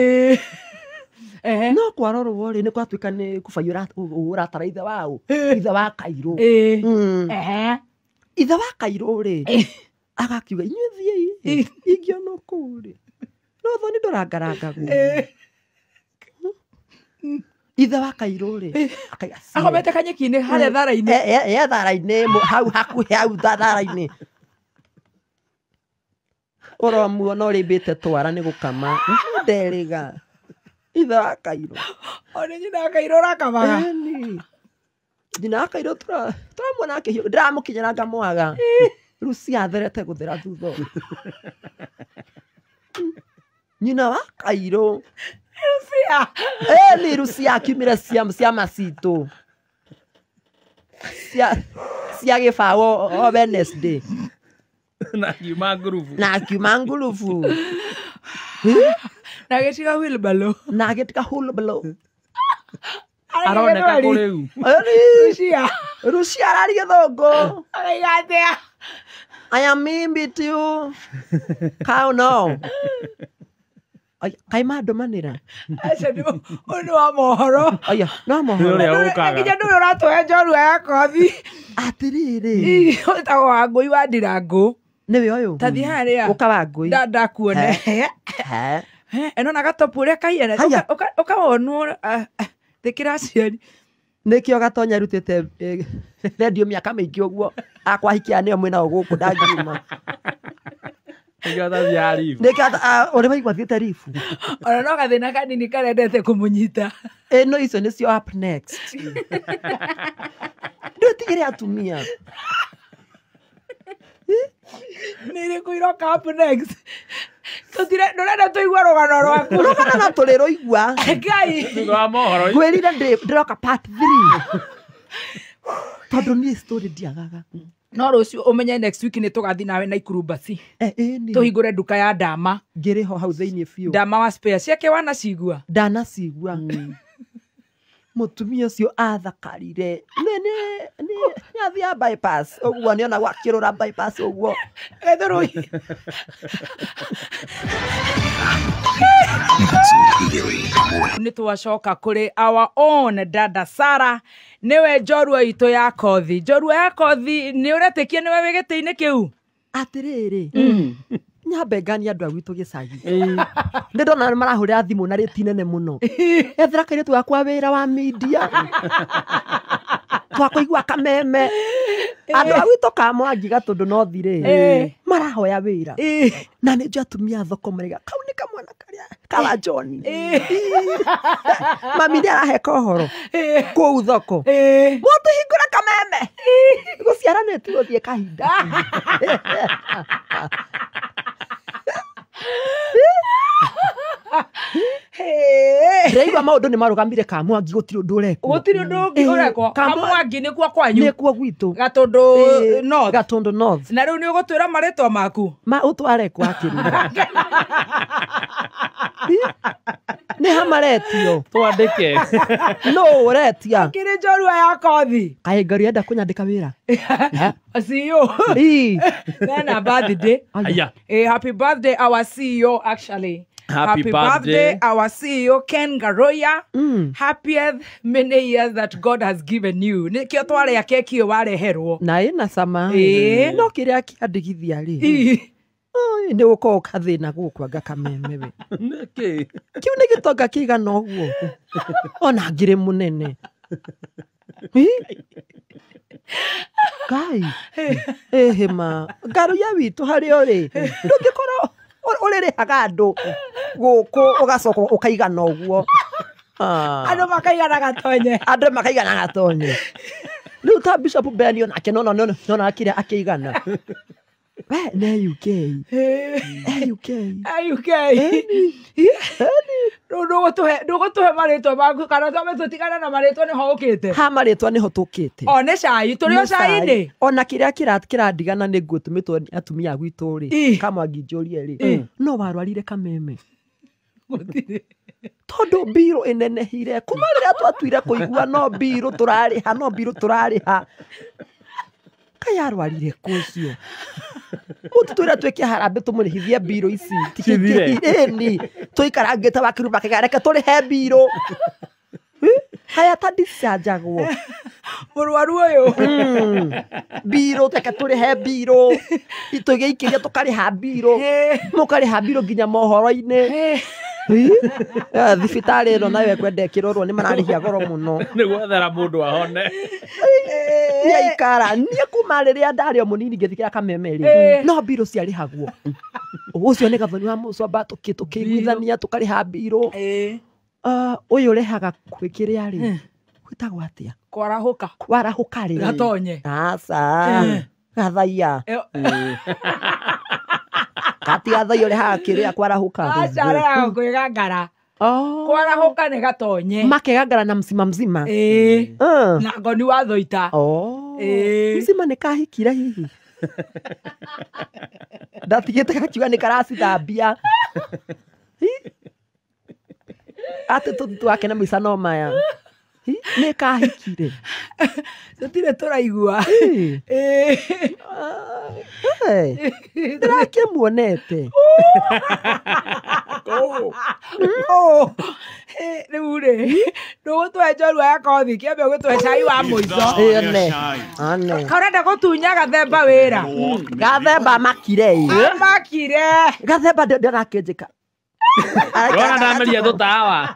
No kwarorwo rĩ nĩ gwatuĩka nĩ kũbaiũra ũratara ithe waũ. Ithe wa Kairũ. Ithe wa Kairũ rĩ agakiuga inyuĩ thiĩi ingĩona kũu rĩ. No thoni ndũrangarangagwo. Ithe wa Kairũ rĩ akaiga akomete kanyeki-inĩ harĩa thara-inĩ. Thara-inĩ hau hakuhĩ hau thara-inĩ. Ũromuona ũrĩmbĩte twara nĩ gũkama. Nderĩga. Ithe wa Kairũ. Ona nyina wa Kairũ ũrakamaga. Nyina wa Kairũ tũramuona akĩhiũka. Ndĩramũkinyĩra ngamwaga. Rĩu ciatherete gũthera thutha ũyũ. Nyina wa Kairũ. Rucia. Ni Rucia akiumire ciama citũ. Cia gĩbaũ o Wednesday. Na akiuma ngurubu. Na akiuma ngurubu. Na agĩtiga wheelbarrow. Na agĩtiga wheelbarrow. Aroneka kũ rĩu? Rucia. Rucia arari gĩthũngũ. Araiga atĩa? I am in with you. How no? Kaĩ mandũmanĩra? Acio ũyũ nĩ wa mohoro. Aya, no mohoro. Nĩ ũrĩa ũkaga. Nginya nĩwe ũratũhe njorua ya kothi. Atĩrĩrĩ. Wĩtagwo Wangũi wa Ndirangũ. Nĩwe ũyũ? Ta thiĩ harĩa. Ũka Wangũi. Ndakuone. He. Eno na gatopu ũrĩa kahiana Haya. ũkawonwo thĩkĩra aciari. Nĩkĩo Gatonya arutĩte redio mĩaka mĩingĩ ũguo akwahikia nĩo mwĩnao gũkũ ndangiuma. Nĩkĩo atathiaga ribu. Nĩkĩo ũrĩ waigua thiĩte ribu. Ona no gathĩna kanini karendete kũmũnyita. Ĩno icio nĩcio up next. Ndwĩtigĩre atumia. Nĩ irĩkũ iroka up next? Tũtire ndũrenda tũigue rũgano rwaku. Rũgano no tũrĩrũigua. Ngai. Thutha wa mohoro. Ngwĩrire ndĩroka part 3. Tondũ niĩ story ndiagaga. No rũciũ ũmenye next week nĩ tũgathiĩ nawe Naikuru Basi. Ĩni. Tũhingũre nduka ya Ndama. Ngĩrĩ ho hau thĩinĩ biũ. Ndama wa spare ciake wanacigua. Ndanacigua. Mũtumia ũcio athakarire. Nĩ athiaga bypass ũguo nĩonagwo akĩrũra bypass ũguo. Gĩthũrũi. Nĩ twacoka kũrĩ our own Dada Sarah, nĩwe njorua itũ ya kothi. Njorua ya kothi nĩ ũretĩkia nĩwe wĩ gĩtĩ-inĩ kĩu? Atĩrĩrĩ, nyambe nganie andũ a gwitũ gĩcagi. Nĩ ndona nĩ marahũrĩra thimũ na rĩti nene mũno. Ethera kairĩtu gakwa wĩra wa media. Twakũigua kameme. Andũ a gwitũ ka Mwangi Gatũndũ North rĩ, marahoya wĩra. Na nĩ njũĩ atumia a thoko maraiga, kau nĩ kamwana karĩa kawa John. Mami nĩ araheka ũhoro kũu thoko. Mũndũ hingũra kameme. Gũciara nĩ tũgũthiĩ kahinda. Ndĩraigua maũndũ nĩ marũgamire ka Mwangi gũtirĩ ũndũ ũrekwo. Gũtirĩ ũndũ ũngĩ ũrekwo. Ka Mwangi nĩkuo kwanyu. Nĩkuo gwitũ. Gatũndũ North. Gatũndũ North. Na rĩu nĩ ũgũtwĩra marĩtwa maku? Ma ũtware kwa kĩrura. Nĩ ha maretio? Twandĩke. No ũretia. Kĩrĩ njorua ya kothi. Kaĩ Ngai enda kũnyandĩka wĩra? CEO. Then birthday. Aya. Happy birthday our CEO actually. Happy birthday our CEO Ken Garoya. Happiest many years that God has given you. Nĩkĩo twarĩa keki ĩyo wareherwo. Na ĩna cama. No kĩrĩa kĩandĩkithia rĩ. Nĩ gũkorwo kathĩna gũkũ anga kameme we. Nĩkĩ? Kĩu nĩ gĩtonga kĩigana ũguo. Ona ngĩrĩ mũnene. Ngai. Ĩhĩ ma. Ngaruya witũ harĩa ũrĩ. Ndũngĩkorwo ũrĩrĩhaga andũ gũkũ ũgacoka ũkaigana ũguo. Andũ makaigana Gatonye. Andũ makaigana Gatonye. Rĩu ta Bishop Ben onake nona kĩrĩa akĩigana. We nĩ UK. UK. UK. Rĩu ndũgũtũhe marĩtwa maku kana twambe tũtigane na marĩtwa nĩho ũkĩte? Ha marĩtwa nĩho tũkĩte. O nĩ cai, tũrĩ o cai-inĩ? Ona kĩrĩa kĩrandigana nĩ ngũtũmĩtwo nĩ atumia a gwitũ rĩ, Kamwangi njũrie rĩ, no warwarire kameme? Gũtirĩ. Tondũ mbirũ ĩnenehire kuma rĩrĩa twatuire kũigua no mbirũ tũrarĩha, no mbirũ tũrarĩha. Kaĩ arwarire kũ ũcio? Mũtũtwĩra twĩke harambĩ tũmũrĩhithie mbirũ ici. Cithire. Ĩni, tũikarangĩte wakiru makĩga reke tũrĩhe mbirũ. Haya ta ndicanjagwo. Mũrwaru ũyũ. Mbirũ, reke tũrĩhe mbirũ. Tũgĩikĩria tũkarĩha mbirũ. Mũkarĩha mbirũ nginya mohoro-inĩ. Thibitarĩ ĩno nayo ĩkwenda ĩkĩrorwo nĩ mararĩhia goro mũno. Nĩ gwethera mũndũ ahone. Nĩaikara. Niĩ kuma rĩrĩa ndarĩ o mũnini ngĩthikĩra kameme rĩ, no mbirũ ciarĩhagwo. Ũcio nĩ Gathoni wa Mũcomba tũkĩiguithania tũkarĩha mbirũ. Ũyũ ũrehaga kĩrĩa rĩ, gwĩtagwo atĩa? Kwarahũka. Kwarahũka rĩ. Gatonye. Aca. Gathaiya. Kati gathaiya ũrehaga kĩrĩa kwarahũka. Aca arehaga kwĩgangara. Kwarahũka nĩ Gatonye. Makegangara na mzima mzima. Na ngoni wa Thoita. Mzima nĩ kahikire hihi. Ndatigĩte gakiuga nĩ karacithambia. Atĩ tũthiĩ twake na maica no maya. Nĩ kahikire. Tũtirĩ tũraigua. Ndĩrakĩmuonete. Rĩu rĩ, ndũgũtũhe njorua ya kothi, kĩambe ũgĩtũhe cai wa mũico. Ane. Karenda gũtunya Gathemba wĩra. Gathemba makire. Makire. Gathemba ndĩrakĩnjĩka. Ndona ndameria tũtawa.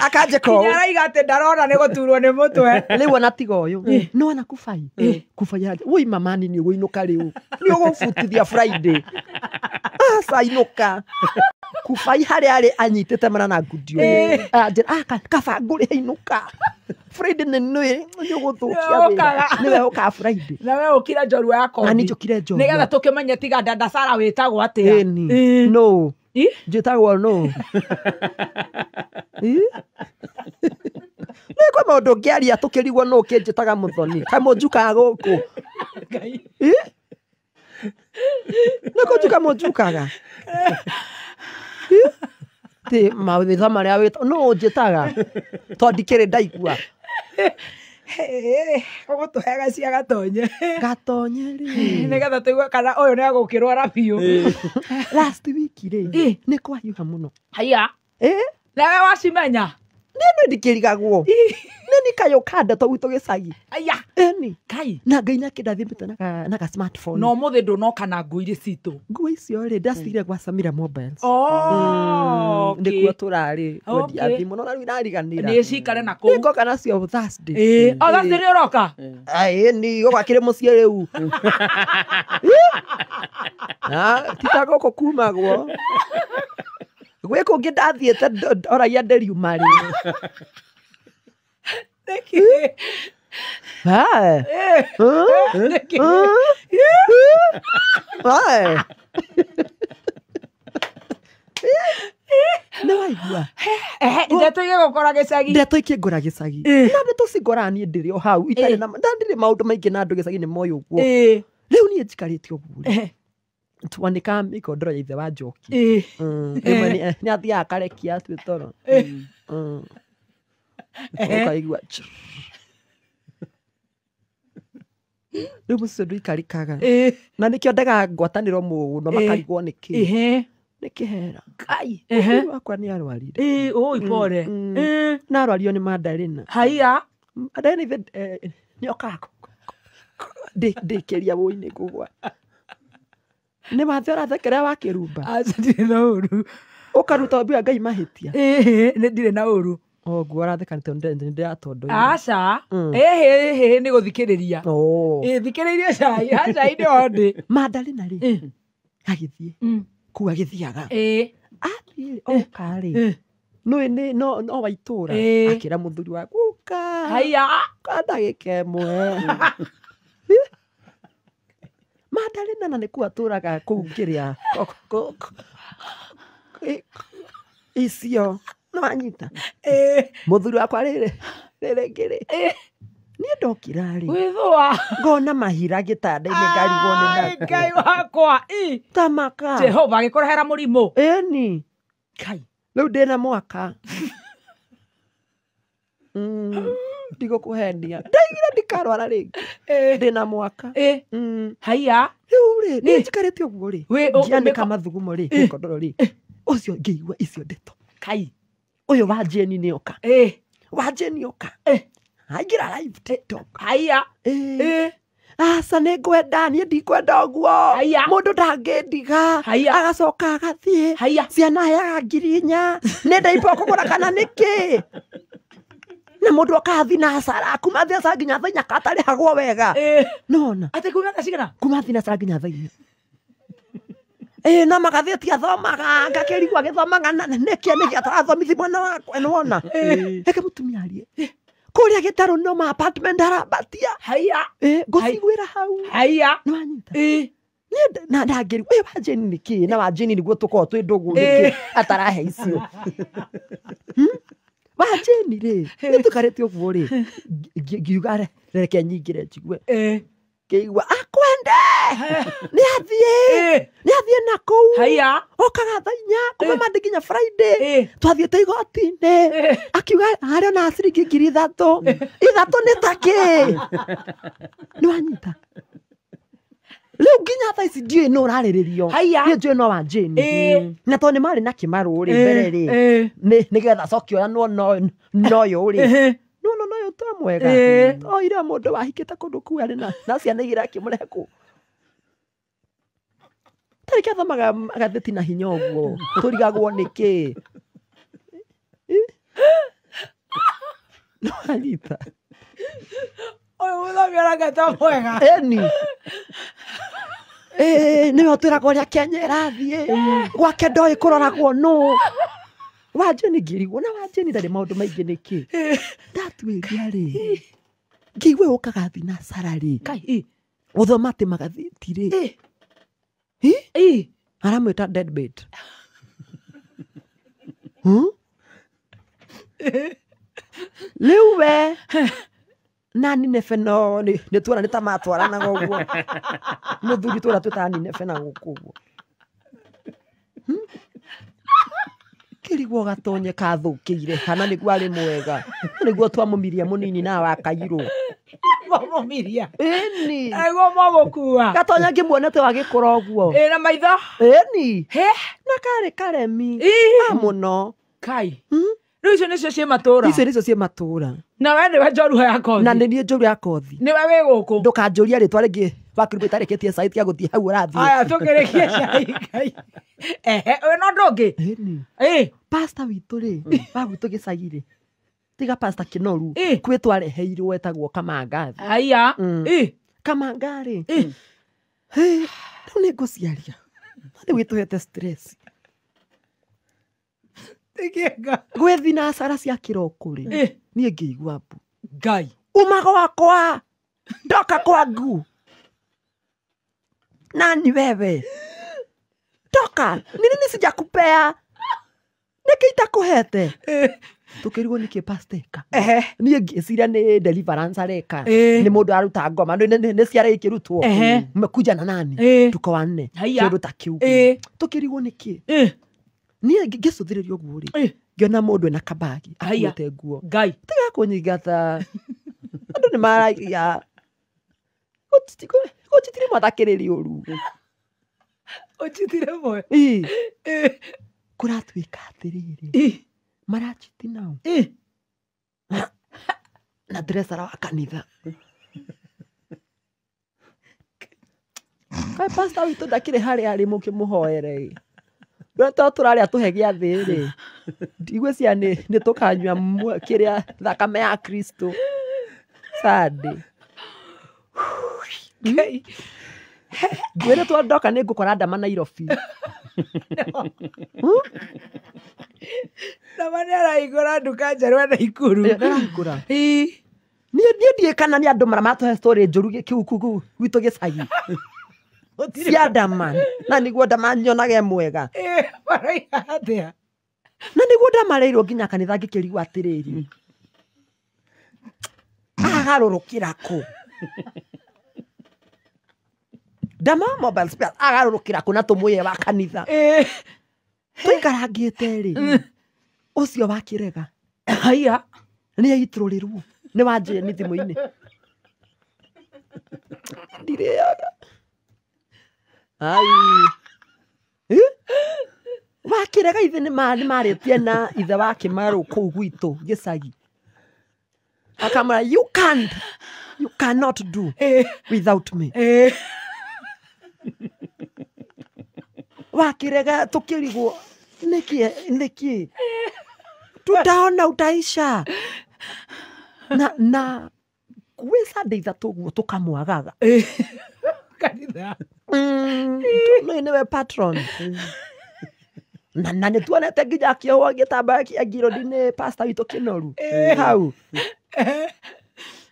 Akanjĩka ũũ. Nginya araiga atĩ ndarona nĩ gũturwo nĩ mũtwe. Rĩu ona tiga ũyũ no ona kubai kubai anja woi mamani nĩ ũgũinũka rĩu nĩ ũgũbutithia Friday aca inũka kubai harĩa arĩ anyitĩte mara na ngundi ũyũ anjĩra kaba ngũrĩhe inũka Friday nĩ nĩ ũgũthũkia wĩra nĩwe ũkaga Friday Na we ũkire njorua ya kothi. Na niĩ njũkire njorua. Nĩgetha tũkĩmenye tiga dada Sarah wĩtagwo atĩa. Ĩni no njĩtagwo no nĩ kwĩ maũndũ ngĩaria tũkĩrigwo nũ kĩnjĩtaga mũthoni kaĩ mũnjukaga gũkũ nĩ kũnjuka mũnjukaga tĩ mawĩtha marĩa wĩta nũ ũnjĩtaga tondũ ndikĩrĩ ndaigua Ũgũtũhe cia gatonye gatonye rĩ nĩgetha tũigue kana ũyũ nĩ agũkĩrwara biũ. Last week rĩ nĩ kwahiũha mũno. Haiya. Nawe wacimenya? Nĩ ndikĩrigagwo nĩ nĩ kayũ ka ndeto gwitũ gĩcagi. Aya. Ĩni. Kai. Na Ngai nĩ akĩndathimĩte na ga smartphone. Na ũmũthĩ ndũnoka na nguo irĩ citũ. Nguo icio rĩ ndacigire gwa Samira Mobiles. Oh, okay. Nĩkuo tũrarĩ kwendia thimũ no rĩu irariganĩra. Nĩ cikare na kũu. Nĩngoka nacio Thursday. O Thursday nĩ ũroka? Ĩni gũgakĩrĩ mũciĩ rĩu. Ti ta gũkũ kumagwo. Gwĩ kũngĩ ndathiĩte oragia ndĩriuma rĩ. Nĩkĩ? Nĩkĩ? Nĩ waigua? Ndeto igĩgũkora gĩcagi. Ndeto ikĩngora gĩcagi. Na ndeto cingora niĩ ndĩrĩ o hau itarĩ na ndirĩ maũndũ maingĩ na andũ gĩcagi nĩ moĩ ũguo. Rĩu niĩ njikarĩte ũguo rĩ. Twanĩka mĩkondoro ya ithe wa Njoki. Rĩmwe nĩ athiaga akarekia twĩ toro. Ũkaigua rĩu mũciĩ ndũikarĩkaga. Na nĩkĩo ndegaga ngwatanĩro mũno makarigwo nĩkĩ. Nĩ kĩhera. Kai. Mũthuri wakwa nĩ arwarire. Oi pole. Na arwario nĩ Mandarina. Haiya. Mandarina ithe nĩ okaga ndĩkĩria wũi-inĩ ngũgwa. Nĩ wathe ũrathekerera wakĩrumba. Aca ndirĩ na ũru. Ũkaruta ũmbi wa Ngai mahĩtia. Nĩ ndirĩ na ũru. Ũguo ũratheka nĩ tondũ nĩ ndĩratondoire. Aca. Ĩhĩ nĩ gũthikĩrĩria. Thikĩrĩirie cai. Aca indĩ o ndĩ. Mandarina rĩ agĩthiĩ kũu agĩthiaga. Athiĩ oka rĩ nũĩ nĩ no wa itũra akĩra mũthuri waku ũka. Haiya. Ũka ndagĩka ĩmwe. Mandarina na nĩkuo atũraga kũu kĩrĩa icio nĩ wanyita. Mũthuri wakwa rĩrĩ rĩrĩ rĩ niĩ ndokira rĩ gwĩthũa ngona mahira gĩtanda-inĩ ngarigwo nĩ nakũ. Ngai wakwa tamaka Jehova agĩkũrehera mũrimũ. Ĩni Kai. Rĩu ndĩna mwaka ndigũkũhenia ndaigire ndikarwara rĩngĩ ndĩna mwaka. Haiya. Rĩu rĩ nĩ njikarĩte ũguo rĩ ngĩanĩka mathugumo rĩ mĩkondoro rĩ ũcio ngĩigua icio ndeto. Kai. Ũyũ wa Jane nĩ oka. Wa Jane oka. Aingĩra live TikTok. Haiya. Aca nĩ ngwenda niĩ ndikwenda ũguo. Mũndũ ndangĩndiga. Agacoka agathiĩ. Ciana heaga 4,000. Nĩ ndaipo kũgũra kana nĩkĩ? Na mũndũ okaga thinacara kuma thinacara nginya thaa inya katarĩhagwo wega. Nona. Atĩ kuma thaa cigana? Kuma thinacara nginya thaa inya. No magathĩti athomaga ngakĩrigwo agĩthomaga nĩkĩ nĩkĩ atarathomithi mwana wakwa nĩwona. Reke mũtumia arie. Kũrĩa gĩtarũ no ma apartment arambatia. Haiya. Ngũciguĩra hau. Haiya. Nĩ wanyita. Niĩ na ndangĩrigwo ũyũ wa Jane nĩkĩ na wa Jane nĩguo tũkorwo twĩ ndũgũ nĩkĩ atarahe icio. Wa Jane rĩ nĩ tũkarĩte ũguo rĩ ngiuga reke nyingĩre njigue. Ngĩigua akwende nĩ athiĩ nĩ athiĩ na kũu. Haiya. Okaga thaa inya kuma Monday nginya Friday twathiĩte igoti-inĩ akiuga harĩ ona ciringi 3,000 ithatũ nĩ ta kĩ nĩ wanyita. Rĩu nginya thaa ici ndiũĩ nũ ũrarĩrĩrio. Niĩ njũĩ no wa Jane. Na tondũ nĩ marĩ na kĩmarũ rĩ mbere rĩ nĩgetha acoke oyanwo noyũ rĩ no no no to mwega. Oire mũndũ wahikĩte kũndũ kũu arĩ na ciana igĩrĩ akĩmũrehe kũu. Nĩkĩo athomaga magathĩti na hinya ũguo tũrigagwo nĩkĩ no anyita Ũyũ mũthomi arangata mwega. Eni nĩwe ũtwĩraga ũrĩa Kenya ĩrathiĩ gwake ndoĩ kũroragwo nũ Wanjeni ngĩrigwo na Wanjeni ndarĩ maũndũ maingĩ nĩkĩ ndatuĩria rĩ ngĩigua ũkaga thinacara rĩ gũthoma atĩ magathĩti rĩ aramwĩta deadbait. Rĩu we na Nineve no nĩ tuona nĩ ta matwaranaga ũguo mũthuri tũra twĩtaga Nineve na gũkũ ũguo kĩrigwo gatonye kathũkĩire kana nĩguo arĩ mwega nĩguo twamũmiria mũnini na wakairwo Mwamũmiria ĩni nĩguo mwamũkua gatonya ngĩmuonete wagĩkũra ũguo ĩ na maitho ĩni na karĩ karemi mũno kai rĩu icio nĩcio ciĩ matũra icio nĩcio ciĩ matũra na we nĩwe njorua ya kothi na nĩ niĩ njorua ya kothi nĩwe wĩ gũkũ ndũkanjũrie rĩtwa rĩngĩ wakirwo itarĩkĩtie cai tiga gũthiĩ hau ũrathiĩ aya tũkĩrĩkie cai Ngai ehe ũyũ no ũndũ ũngĩ ĩni pasta witũ rĩ wa gwitũ gĩcagi rĩ tiga pasta Kĩnoru kwĩ twareheirwo etagwo Kamanga aya Kamanga rĩ rĩu nĩ ngũciaria rĩu gĩtũhete stress gwĩ thinacara cia kĩroko rĩ niĩ ngĩigua mbu Ngai uma gwakwa ndoka kwangu nani wewe toka ni nini sijakupea nĩkĩ itakũhete tũkĩrigwo nĩkĩ pastor eka niĩ ngĩciria nĩ deliverance areka nĩ mũndũ aruta ngoma nĩ ciara ikĩrutwo mmekuja na nani tuko wanne kĩndũ ta kĩu tũkĩrigwo nĩkĩ niĩ ngĩcũthĩrĩria ũguo rĩ ngĩona mũndũ ena kabagi akuĩte nguo Ngai tiga kũnyingata andũ nĩ maragia gũchitire mwathakĩrĩria ũru ũchitire mwe kũratuĩka atĩrĩrĩ marachiti nao na dresara wa kanitha kaĩ pastor witũ ndakĩrĩ harĩa arĩ mũkĩmũhoere to tũrarĩa tũhe gĩathĩ rĩ ndigwĩciria nĩ tũkanyua kĩrĩa thakame ya Kristo Sunday ngwĩre twandoka nĩ ngũkora ndama Nairobi Ndama nĩ arahingũra nduka njerũ e Naikuru nĩarahingũra niĩ ndiĩ kana nĩ andũ maratũhe story njũru kĩu gwitũ gĩcagi cia ndama na nĩguo ndama nyonage mwega maroiga atĩa na nĩguo ndamareirwo nginya kanitha ngĩkĩrigwo atĩrĩrĩ agarũrũkĩra kũ ndama mobile space agarũrũkĩra kũ na tũmũye wa kanitha tũikarangĩte rĩ ũcio wakĩrega haiya nĩ aitũrũrĩrwo nĩ wanjeni thimũ-inĩ ndirĩaga ai wakĩrega ithe nĩ marĩtie na ithe wa Kĩmarũ kũu gwitũ gĩcagi akamwĩra you can't you cannot do without me wakĩrega tũkĩrigwo nĩkĩ nĩkĩ tutaona utaisha na gwĩ Sunday ithatũ ũguo tũkamwagaga kanitha nĩ nĩwe patron na nĩ tuonete nginya akĩohwo gĩtambaya kĩa ngirodi nĩ pastor witũ Kĩnoru hau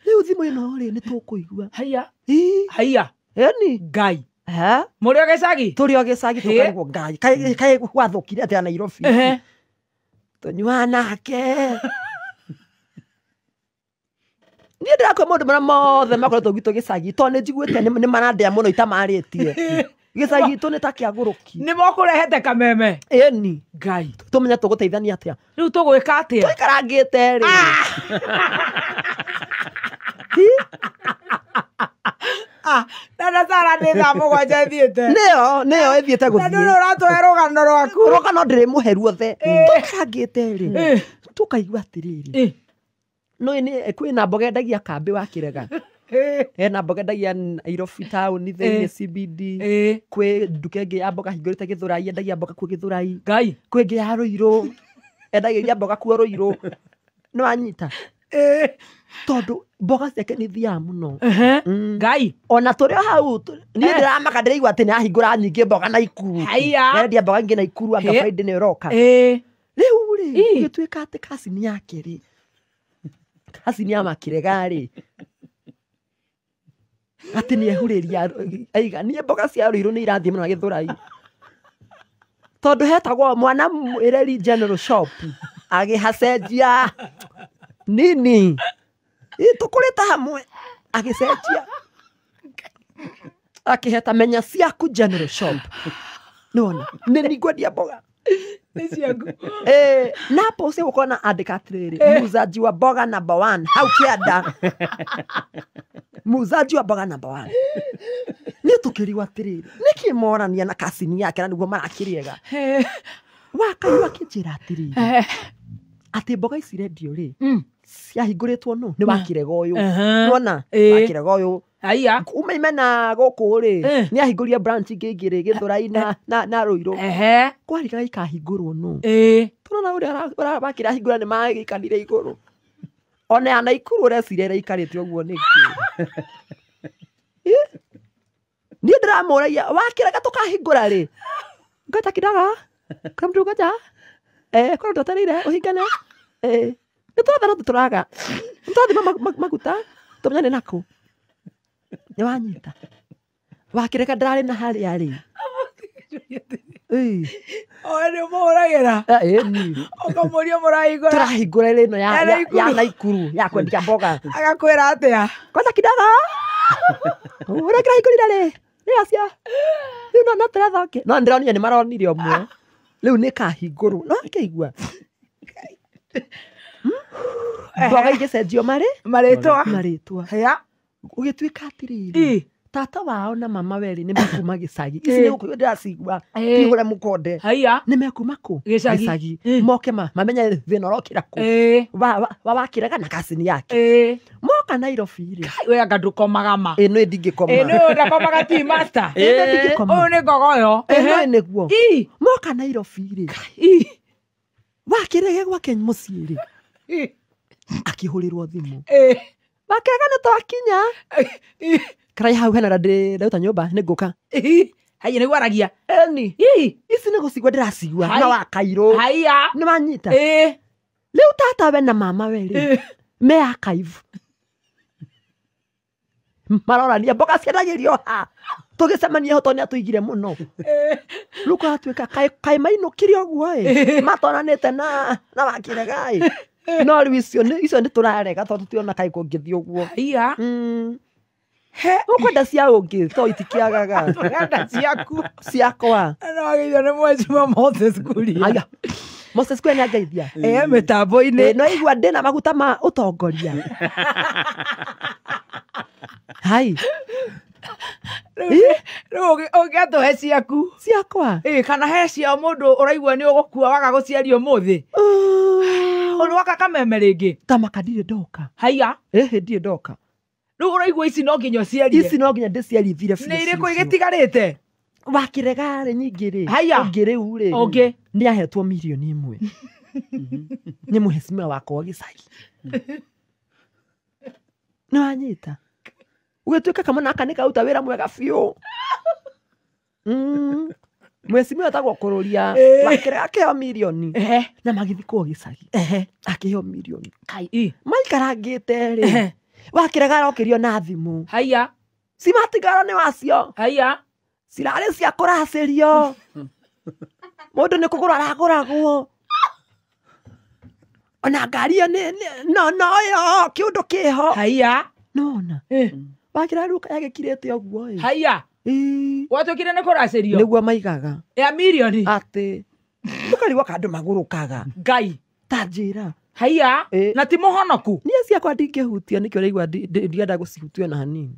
rĩu thimũ ĩno rĩ nĩ tũkũigua haiya haiya ĩni Ngai mũrĩ o gĩcagi tũrĩ o gĩcagi tũkarigwo Ngai kaĩ gwathũkire atĩa Nairobi tũnyuaga nake niĩ ndĩrakua maũndũ marĩa mothe makoretwo gwitũ gĩcagi tondũ nĩ njiguĩte nĩ marandĩa mũno itamarĩtie gĩcagi gitũ nĩ ta kĩagũrũki nĩ mokũrehete kameme ĩni Ngai tũmenye tũgũteithania atĩa rĩu tũgwĩka atĩa tũikarangĩte rĩ Dada Sara nĩ thaa 7 ĩthiĩte nĩyo ĩthiĩte na ndũrĩ ũratũhe rũgano rwaku rũgano ndĩrĩmũhe ruothe tũikarangĩte rĩ tũkaigua atĩrĩrĩ no nĩ kwĩna mboga endagia kambĩ wa kĩrega Hena mboga endagia Nairobi town thĩinĩ CBD. Kwĩ nduka ĩngĩ ya mboga hingũrĩte Gĩthũrai, endagia mboga kuo Gĩthũrai. Ngai. Kwĩ ĩngĩ ya Rũirũ, endagĩria mboga kuo Rũirũ. Nĩ wanyita? Tondũ mboga ciake nĩ ithiaga mũno. Ngai. Ona tũrĩ o hau niĩ ndĩramaka ndĩraigua atĩ nĩahingũra nyingĩ mboga Naikuru. Haiya. Nĩarendia mboga nyingĩ Naikuru anga Friday nĩ ĩroka. Rĩu rĩ, gũgĩtuĩka atĩ kacini yake rĩ, kacini ya Makĩrega rĩ, atĩ nĩehurĩria aiga niĩ mboga cia Rũirũ nĩ irathiĩ mũno Gĩthũrai. Tondũ hetagwo mwana mwĩreri General Shop, agĩhacenjia nini. Tũkũrĩte hamwe, agĩcenjia. Akĩheta menya ciaku General Shop. Nĩwona, nĩ niĩ ngwendia mboga. Nĩ ciaku. Na post gũkorwo na andĩka atĩrĩrĩ, muuzaji wa mboga number 1 hau kĩanda. Muuzaji wa mboga number 1. Nĩ tũkĩrigwo atĩrĩrĩ, nĩkĩ morania na kacini yake na nĩguo marakĩrĩega. Wakaigua akĩnjĩra atĩrĩrĩ, atĩ mboga ici rendio rĩ, ciahingũrĩtwo nũ? Nĩ Wakĩrega ũyũ. Nĩwona? Wakĩrega ũyũ. Haiya. Kuma imena gũkũ rĩ, nĩ ahingũrire branch ingĩ igĩrĩ Gĩthũrai na Rũirũ. Kwarĩkaga ikahingũrwo nũ? Tũrona ũrĩa Wakĩrega ahingũra nĩ magĩikanire igũrũ. Ona ya Naikuru ũreciria ĩraikarĩte ũguo nĩkĩ? Niĩ ndĩramũragia, Wakĩrega tũkahingũra rĩ? Ngoja kidogo. Kuna mtu ngoja. Kuna mtu atarire, ũhingane. Nĩ tũratha no tũtũraga. Nĩ tũrathima maguta, tũmenyane nakũ. Nĩ wanyita. Wakĩrega ndararĩ na harĩa rĩ. Oe nĩ ũmũhũragĩra? Ĩni. Ũkamũria mũrahingũra. Tũrahingũra ĩno ya Naikuru, ya kwendia mboga. Agakwĩra atĩa? Kwanza kidogo. Ũrĩa kĩrahingũrire rĩ? Nĩ acia. Rĩu no tũretha ũngĩ. No ndĩronire nĩ maronire ũmwe. Rĩu nĩ kahingũrwo. No akĩigua. Mboga igĩcenjio marĩ? Marĩtwa. Marĩtwa. Haya. Ũgĩtuĩka atĩrĩrĩ, tata wao na mama werĩ nĩ mekuma gĩcagi. Ici nĩ gũkũ ndĩracigua. Tihũre mũkonde. Haya. Nĩ mekuma kũ? Gĩcagi. Moke mamenye thĩna ũrokĩra kũ. Wa Wakĩrega na kacini yake. Moka Nairobi rĩ. We anga ndũkomaga ma. Ĩno ndingĩkoma. Ĩno ndakomaga ti master. Ĩno ndingĩkoma. Ũyũ nĩ ngogoyo. Ĩno nĩguo. Moka Nairobi rĩ. Wakĩrega gwake mũciĩ rĩ. Akĩhũrĩrwo thimũ. Wakĩrega nĩ twakinya. Karai hau hena ndĩrauta nyũmba nĩ ngũka. Haiya nĩguo aragia. Ĩni. Ici nĩ gũcigua ndĩracigua na Wakairũ. Haiya. Nĩ wanyita. Rĩu tata we na mama we rĩ, me archive. Marorania mboga ciendagĩrio ha. Tũgĩcemania ho tondũ nĩatũigire mũno. Rĩu kũratuĩka kaĩ mainũkire ũguo ĩ. Matonanĩte na Wakĩrega ĩ. No rĩu icio nĩ tũrarega tondũ tũtirona kaĩ kũngĩthiĩ ũguo. Haiya. Ũkwenda cia ũngĩ to itikĩagaga. Ũrenda ciaku. Ciakwa. No wagĩithio nĩ mwecima Moses Kuria. Aya. Moses Kuria nĩangeithia. Mĩtambo-inĩ. No igua ndĩna maguta ma ũtongoria. Hai. Rĩu ũngĩatũhe ciaku. Ciakwa. Kana he cia mũndũ ũraigua nĩ ũgũkua waga gũciario ũmũthĩ. Ũndũ waka kameme rĩngĩ. Tamaka ndirĩ ndoka. Haiya. Ndirĩ ndoka. Rĩu ũraigua ici no nginya ũciarie. Ici no nginya ndĩciarithire biũ. Nĩ irĩkũ igĩtigarĩte? Wakĩrega rĩ nyingĩ rĩ. Haiya. Ũngĩ rĩu rĩ. Ũngĩ. Nĩ ahetwo mirioni 1. Nĩ mũhecimiwa wakwa wa gĩcagi. Nĩ wanyita. Ũgĩtuĩka kamwana gaka nĩ karuta wĩra mwega biũ. Mũhecimiwa etagwo Kũrũria. Wakĩrega akĩheo mirioni. Na magĩthiĩ kwao gĩcagi. Akĩheo mirioni. Kai. Maikarangĩte rĩ. Wakĩrega arokĩrio na thimũ. Haiya. Cimatigara nĩ wacio. Haiya. Cirarĩ cia kũracĩrio. Mũndũ nĩ kũgũra aragũragwo. Ona ngari ĩyo no yo kĩũndũ kĩho. Haiya. Nona. Wakĩrega rĩu yagĩkirĩte ũguo ĩ. Haiya. Gwatuĩkire nĩ kũracĩrio. Nĩguo maigaga. Ya mirioni. Atĩ. Ũkarigwo kandũ magũrũkaga. Ngai. Ta njĩra. Haiya. Na ti mũhonoku. Niĩ ciakwa ndingĩhutia nĩkĩo ũraigua ndienda gũcihutia ona hanini.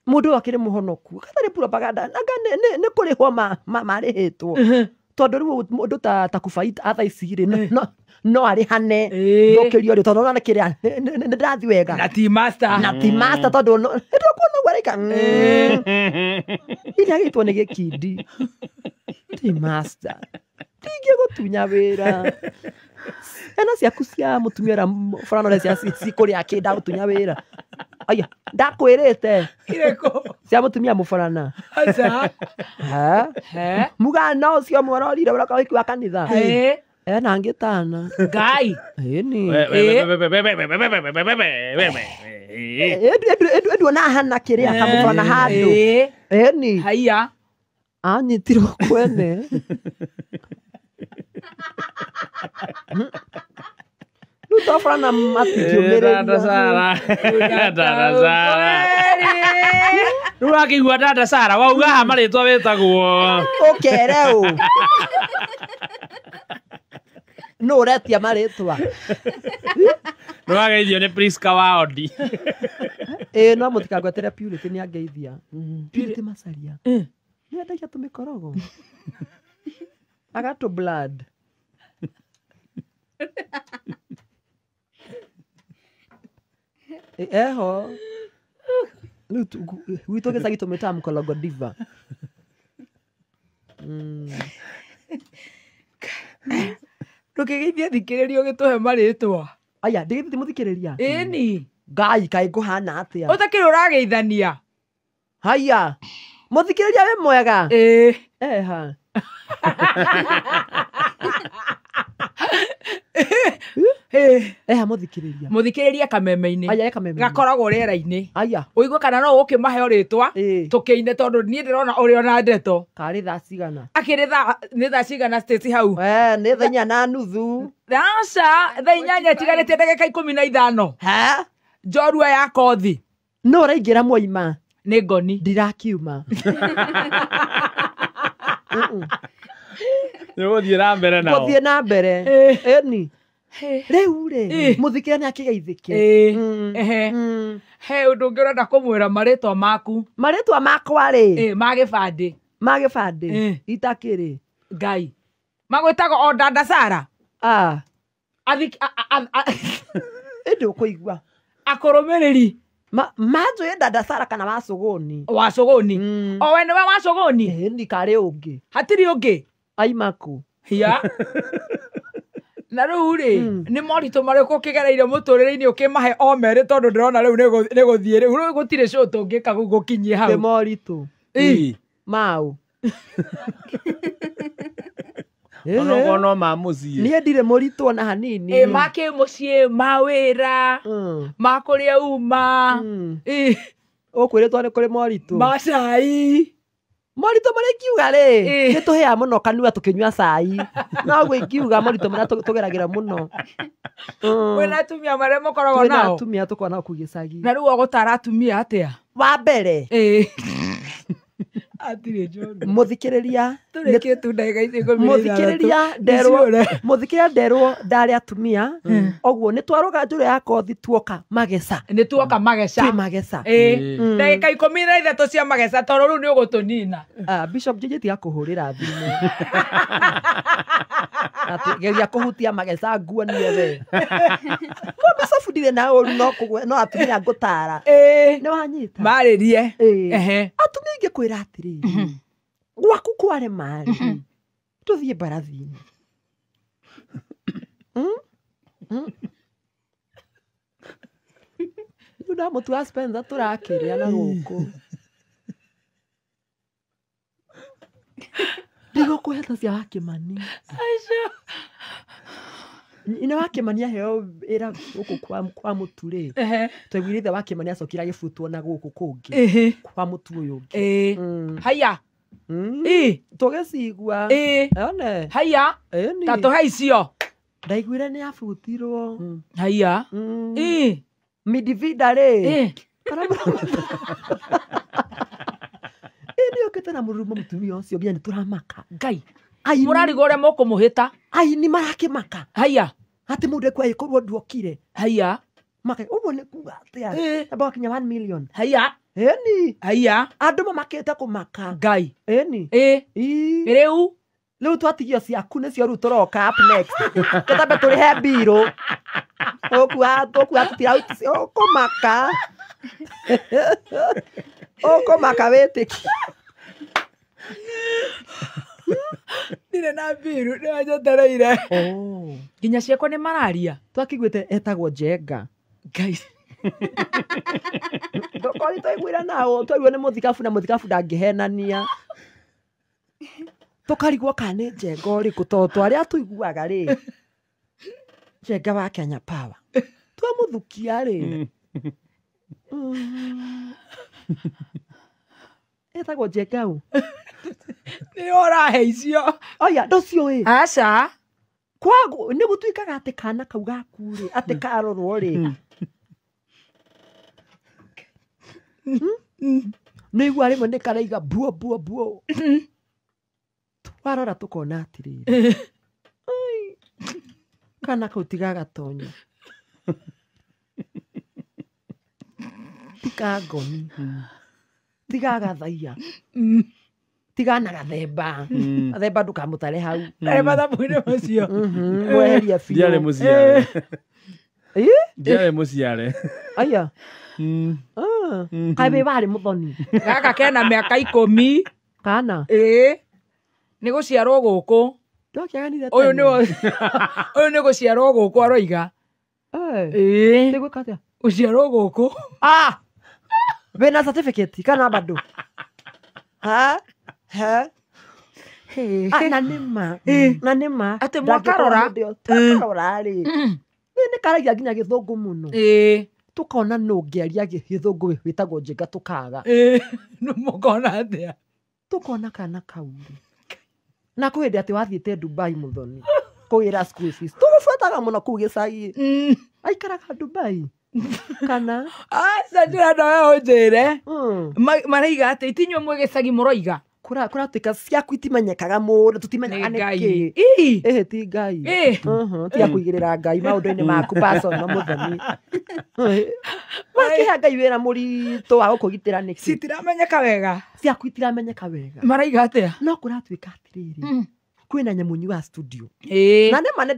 Mũndũ ũyũ akĩrĩ mũhonoku. Gatarĩ propaganda. Anga nĩ kũrĩhwo marĩhĩtwo. Tondũ rĩu mũndũ ta kubaita thaa ici rĩ no arĩhane thũkĩrio rĩ tondũ nona kĩrĩa nĩ ndĩrathiĩ wega. Na ti master. Na ti master tondũ nĩndĩkuona ũguo araika. Iria gĩtwo nĩ gĩkindi. Ti master. Ndingĩgũtunya wĩra. Ena ciaku cia mũtumia ũrĩa Fran cia cikũrĩa kĩ ndagũtunya wĩra. Aya, ndakwĩrĩte. Irĩkũ? Cia mũtumia mũborana. Aca. He? Mugana ũcio mwororire ũroka ũhiki wa kanitha. Ena ngĩtana. Ngai. Ĩni. Ĩndu hana kĩrĩa kamũborana handũ. Ĩni. Haiya. Anyitirwo kwene. Rĩu to Fran matingĩũmĩrĩria. Dada Sara. Dada Sara. Rĩu wakĩigua Dada Sara wauga haha marĩtwa wĩtagwo. Ũkere ũ. Nũ ũretia marĩtwa? Nĩ wageithio nĩ Priska wa Odi. Ĩĩ no mũtikangwetere Purity nĩ angeithia. Purity Macaria. Nĩ endagia tũmĩkorogo. Agatũ blood. Eho. Rĩu gwitũ gĩcagi tũmĩtaga mũkorogo diva. Ndũkĩgeithie thikĩrĩria ũgĩtũhe marĩtwa. Aya, ndĩgeithĩtie mũthikĩrĩria? Ĩni. Ngai kaĩ ngũhana atĩa? Ũtakĩrĩ ũrageithania. Haiya. Mũthikĩrĩria wĩ mwega? Ĩĩ. Eha. Eha mũthikĩrĩria. Mũthikĩrĩria kameme-inĩ. Aya, kameme-inĩ. Gakoragwo rĩera-inĩ. Aya. Ũigue kana no ũkĩmahe rĩtwa tũkĩine tondũ niĩ ndĩrona ũrĩ ona ndeto. Karĩ thaa cigana? Akĩrĩ thaa nĩ thaa cigana Stacy hau? Nĩ thaa 8:30. Aca, thaa 8 itigarĩtie ndagĩka 15. Ha? Njorua ya kothi. Nũ ũraingĩra mwaima? Nĩ ngoni. Ndirakiuma. Nĩ ũgũthiĩ na mbere nao. Gũthiĩ na mbere. Ĩni. Rĩu rĩ, mũthikĩrĩria nĩ akĩgeithĩke. He ũndũ ũngĩ ũrenda kũmwĩra marĩtwa maku. Marĩtwa makwa rĩ? Ma gĩbandĩ. Ma gĩbandĩ. Itakĩrĩ. Ngai. Magwĩtagwo o Dada Sara? Ah. Ĩndĩ ũkũigua. Akũrũmĩrĩri. Manjũĩ Dada Sara kana Wacũgũni. Wacũgũni. O we nĩwe Wacũgũni? Ĩni karĩ ũngĩ. Hatirĩ ũngĩ? Aimaku. Hiya. Na rĩu rĩ, nĩ moritũ marĩkũ ũkĩgereire mũtũrĩre-inĩ ũkĩmahe o merĩ tondũ ndĩrona rĩu nĩ gũthiĩ rĩu rĩu gũtirĩ show tũngĩka gũkinyie hau. Nĩ moritũ. Mau. Onokorwo no ma mũciĩ. Niĩ ndirĩ mũritũ ona hanini. Ĩ ma kĩmũciĩ, ma wĩra, ma kũrĩa uma. Ũkwĩrĩtwo nĩ kũrĩ moritũ. Ma cai. Moritũ marĩa ingiuga rĩ, nĩ tũhĩaga mũno kanua tũkĩnyua cai. Noguo ingiuga moritũ marĩa tũgeragĩra mũno. Kwĩna atumia marĩa mũkoragwo Twĩna nao? atumia tũkoragwo nao kũu gĩcagi. Na rĩu ũgũtara atumia atĩa? Wa mbere. Atirĩ njorua. Mũthikĩrĩria. Tũrĩkie tu ndagĩka ici 16. Mũthikĩrĩria nderwo. Mũthikĩrĩria nderwo ndarĩ atumia. Ũguo nĩ twarũga njũra ya kothi tuoka mageca. Nĩ tuoka mageca. Twĩ mageca. Ndagĩka 13 cia mageca tondũ rĩu nĩ ũgũtũnina. Bishop JJ tiga kũhũrĩra thimũ. Atĩ geria kũhutia mageca nguonie we. Ko Bishop ndirĩ na ũru no kũgwe no atumia ngũtara. Nĩ wanyita. Marĩrie. Atumia ingĩkwĩra atĩrĩrĩ. Gwaku kware marĩ. Tũthiĩ mbarathi-inĩ. Rĩu ndamũtua Spencer tũrakĩrĩa na gũkũ. Ndigũkũhe ta cia Wakĩmani. Ina Wakĩmani aheo wĩra gũkũ kwa mũtu rĩ. Twaiguire ithe Wakĩmani acokire agĩbutwo na gũkũ kũngĩ. Kwa mũtu ũyũ ũngĩ. Haiya. Tũgĩcigua. One. Haiya. Ta tũhe icio. Ndaiguire nĩ abutirwo. Haiya. Midivida rĩ. Ĩĩ nĩ na mũrumo mũtumia ũcio nginya nĩ tũramaka. Ngai. Mũrarigwo ũrĩa mũkũmũhĩta. Aini marakĩmaka. Haiya. Atĩ mũndũ ekũkorwo nduokire. Haiya. Maka ũguo nĩ kuga atĩa? Amba wakinya 1 million. Haiya. Ĩni. Haiya. Andũ mamakĩte kũmaka. Ngai. Ĩni. Rĩu. Rĩu twatigio ciaku nĩcio rĩu tũroka up next. Tũtambe tũrĩhe mbirũ. Ũkua tũtira ũkũmaka. Ũkũmaka wĩtĩki. Ndirĩ na mbiru nĩwanjotereire. Nginya ciakwa nĩ mararia. Twakĩiguĩte etagwo Njenga. Ngai. Ndũkori twaiguire nao twaigua nĩ mũthikabu na mũthikabu ndangĩhenania. Tũkarigwo kana nĩ Njenga ũrĩkũ tondũ twarĩa tũiguaga rĩ. Njenga wa Kenya Power. Twamũthukia rĩ. Etagwo Njenga ũ? Nĩ ũrahe icio. Oya ndũciũĩ. Aca. Kwago nĩ gũtuĩkaga atĩ kana kau gaku rĩ atĩ karorwo rĩ. Nĩ igua rĩmwe nĩ karaiga buo buo buo. Twarora tũkona atĩrĩrĩ. Kana kau tigagatonya. Tikangoni. Tigagathaiya. Tigana gathemba. Gathemba ndũkamũtare hau. Ndarĩ mathabu-inĩ macio. Mweherie biũ. Ndiarĩ mũciare. Ndiarĩ mũciare. Aya. Kaĩ wĩ warĩ mũthoni. Gaka kena mĩaka 10. Kana? Ĩĩ. Nĩ gũciarwo gũkũ. Ndwakĩaganire Ũyũ tene. Ũyũ nĩ gũciarwo gũkũ aroiga. Ĩĩ. Nĩ gwĩka atĩa? Gũciarwo gũkũ. Ah! Wĩna certificate kana bado? Ha? Ha? Na nĩ ma. Na nĩ ma. Atĩ mwakarora. Twakarora rĩ. Nĩ karagia nginya gĩthũngũ mũno. Tukona nũ ũngĩaria gĩthũngũ wĩtagwo Njenga tũkaga. Nĩ mũkona atĩa? Tukona kana kau rĩ. Na kwĩ hĩndĩ atĩ wathiĩte Dubai mũthoni. Kũgĩra school fees. Tũgũbuataga mũno kũu gĩcagi. Aikaraga Dubai. Kana? Aca ndĩrenda we ũnjĩre. Maraiga atĩ itinyuĩ mwĩ gĩcagi mũroiga. Kũratuĩka ciaku itimenyekaga mũno, tũtimenyaga nĩkĩ. Ĩhĩ ti Ngai. Tiga kũigĩrĩra Ngai maũndũ-inĩ maku personal mũthoni. Wakĩhe Ngai wĩra mũritũ wa gũkũgitĩra nĩkĩ? Citiramenyeka wega. Ciaku itiramenyeka wega. Maraiga atĩa? No kũratuĩka atĩrĩrĩ. Kwĩna nyamũ wa studio. Na nĩ ma nĩ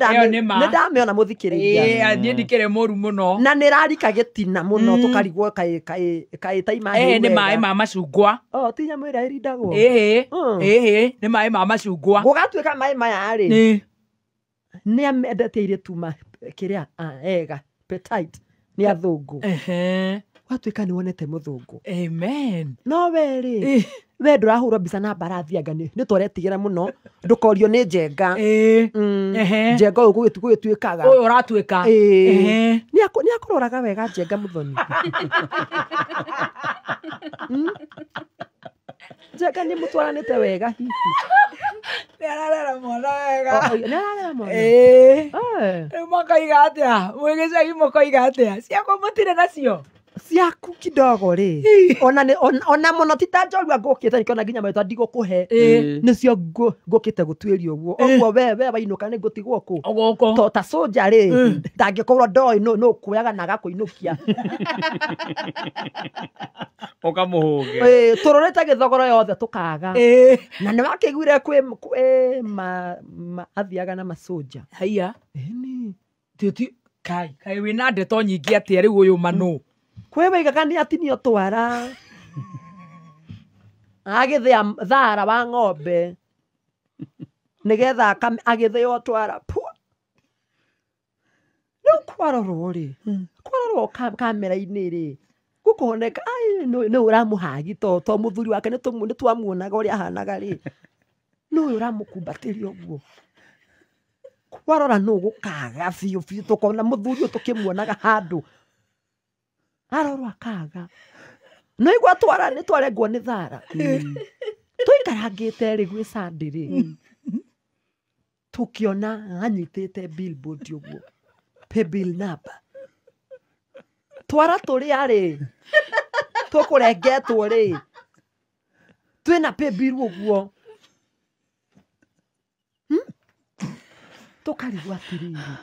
ndamĩona mũthikĩrĩria. Niĩ ndikĩrĩ mũru mũno. Na nĩ rarika gĩtina mũno tũkarigwo kaĩ ta imaĩ. Nĩ maĩ ma macungwa. O ti nyamũ ĩrĩa ĩrindagwo. Ĩhĩ nĩ maĩ ma macungwa. Gũgatuĩka maĩ maya rĩ. Nĩ amendete airĩtu kĩrĩa ega petite nĩ athũngũ. Gwatuĩka nĩ wonete mũthũngũ. Amen. No we rĩ. We ndũrahũrwo mbica na mbarathi anga nĩ twaretigĩra mũno ndũkorio nĩ Njenga. Njenga ũyũ gũgĩtuĩkaga. Ũyũ ũratuĩka. Nĩ akũroraga wega Njenga mũthoni. Njenga nĩ mũtwaranĩte wega hihi. Nĩ ararera mwana wega. Nĩ ararera mwana. Rĩu makoiga atĩa? Mwĩ gĩcagi mũkoiga atĩa? Ciakwa mũtirĩ nacio. Ciaku kidogo rĩ. Ona mũno ti ta njorua ngũkĩte nĩkĩona nginya marĩtwa ndigũkũhe. Nĩcio ngũkĩte gũtuĩria ũguo. Ũguo we wainũka nĩ ngũtigwo kũ. Gũkũ. To ta soja rĩ ndangĩkorwo ndoĩ nũ kuoyaga na agakũinũkia. Ũkamũhũge. Tũrorete gĩthogoro yothe tũkaga. Na nĩ wakĩiguire kwĩ athiaga na masoja. Haiya. Ĩni. Kai kai wĩna ndeto nyingĩ atĩa rĩu ũyũ manũ. Kwĩ waigaga nĩ atinio twara. Agĩthĩa thara wa ng'ombe. Nĩgetha agĩthĩo twara. Rĩu kwarorwo rĩ. Kwarorwo kamera-inĩ rĩ. Gũkoneka nĩ ũramũhagi to mũthuri wake nĩ twamuonaga ũrĩa ahanaga rĩ. Nĩ ũyũ ũramũkumbatĩria ũguo. Kwarora nũ gũkaga biũ biũ tũkona mũthuri ũyũ tũkĩmuonaga handũ. Arorwo akaga. No igua twara nĩ twarengwo nĩ thara. Tũikarangĩte rĩ gwĩ Sunday rĩ. Tũkĩona anyitĩte billboard ũguo. Pay bill number. Twara tũrĩa rĩ. Tũkũrengetwo rĩ. Twĩna pay bill ũguo. Tũkarigwo atĩrĩrĩ.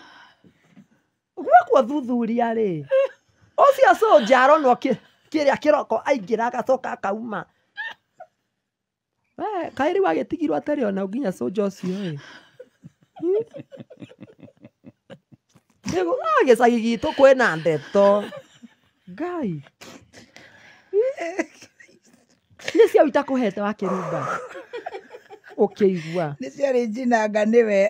Gwekwo thuthuria rĩ. Ũcio soja aronwo kĩrĩa kĩroko aingĩra agacoka akauma. We Kaĩ rĩu agĩtigirwo atarĩ ona nginya cũnja ũcio ĩ. Gĩcagi gitũ kwĩna ndeto. Ngai. Nĩ cia itakũhete wa kĩrumba. Ũkĩigua. Nĩ ciarĩ njinanga nĩwe.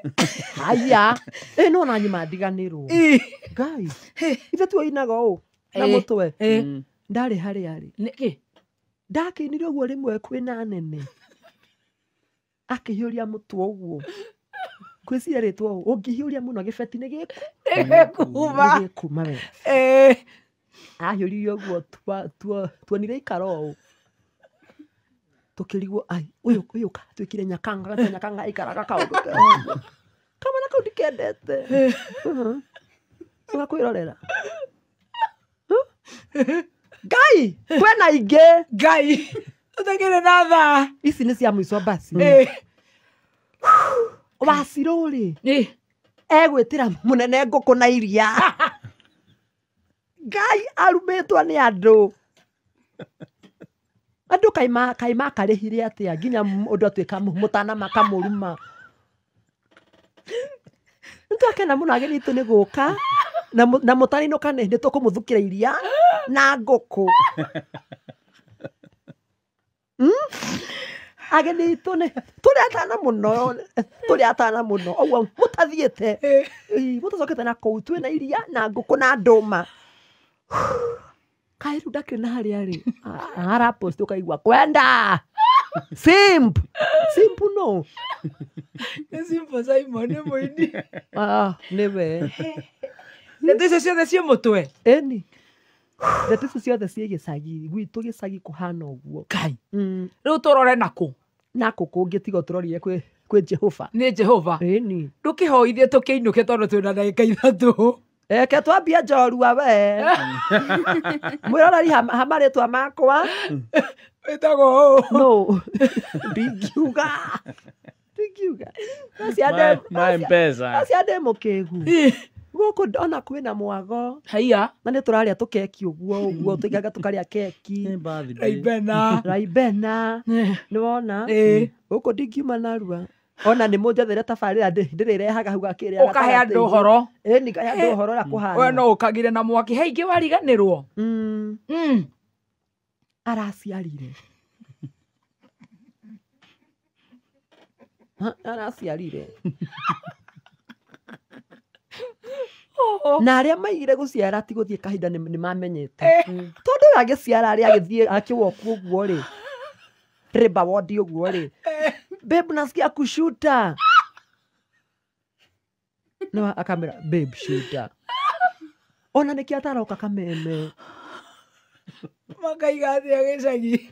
Haya. Ĩ no na nyuma ndiganĩrwo. Ngai. Ithe tuoinaga ũũ na mũtwe. Ndarĩ harĩa arĩ. Nĩkĩ? Ndakĩinire ũguo rĩmwe kwĩna nene. Akĩhiũria mũtwe ũguo. Kwĩciria rĩtwa ũũ ũngĩhiũria mũno gĩbeti nĩ gĩkuma. Nĩ gĩkuma we. Ahiũririe ũguo tuonire ikara ũũ. Tũkĩrigwo ai ũyũ twĩkire nyakanga nyakanga aikaraga kaũndũ ke ũguo. Kamwana kau ndikendete. Ũgakwĩrorera. Ngai kwĩna ingĩ. Ngai ũtakĩrĩ na thaa. Ici nĩ cia mũico basi. Wacirũ rĩ egwĩtĩra mũnene ngũkũ na iria. Ngai arumĩtwo nĩ andũ. Andũ kaĩ makarĩhire atĩa nginya ũndũ atuĩka mũtana makamũruma. Nĩtwakena mũno ageni aitũ nĩ gũka na mũtaninũka nĩ tũkũmũthukĩra iria na ngũkũ. Ageni aitũ nĩ tũrĩ atana mũno, tũrĩ atana mũno ũguo mũtathiĩte mũtacokete na kũu twĩna iria na ngũkũ na ndũma. Kaĩ rĩu ndakĩrĩ na harĩa rĩ arapost ũkaigua kwenda simp simp no nĩ Simple Simon nĩ mũini. Nĩwe. Ndeto icio ciothe ciĩ mũtwe. Ĩni. Ndeto icio ciothe ciĩ gĩcagi gwitũ gĩcagi kũhana ũguo. Ngai. Rĩu tũrore nakũ? Nakũ kũngĩ tiga tũrorire kwĩ Jehova. Nĩ Jehova. Ĩni. Ndũkĩhoithie tũkĩinũke tondũ twĩna ndagĩka 3. Eke twambie njorua we. Mwĩroreri ha marĩtwa makwa. Wĩtagwo ũũ? No. Ndingiuga. Ndingiuga. Ma M-Pesa. Acio andĩ mũkĩgu. Gũkũ ona kwĩna mwago. Haiya. Na nĩ tũrarĩa tũkeki ũguo ũguo tũikaga tũkarĩa keki. Raibena. Raibena. Nĩ wona? Gũkũ ndingiuma narua. Ona nĩ mũnjethere tabarĩra ndĩrĩrehaga hau gakĩrĩa. Ũkahe andũ ũhoro. Ĩni ngahe andũ ũhoro ũrĩa kũhana. We no ũkagire na mwaki. He ingĩ wariganĩrwo. Araciarire. Araciarire. Na arĩa maigire gũciara ti gũthiĩ kahinda nĩ mamenyete. Tondũ ũyũ agĩciara arĩa agĩthiĩ akĩwoku ũguo rĩ. Rĩmba wondi ũguo rĩ. Babe nasikia kushuta. No akamera babe shuta. Ona nĩkĩo ataroka kameme. Makaiga atĩa gĩcagi?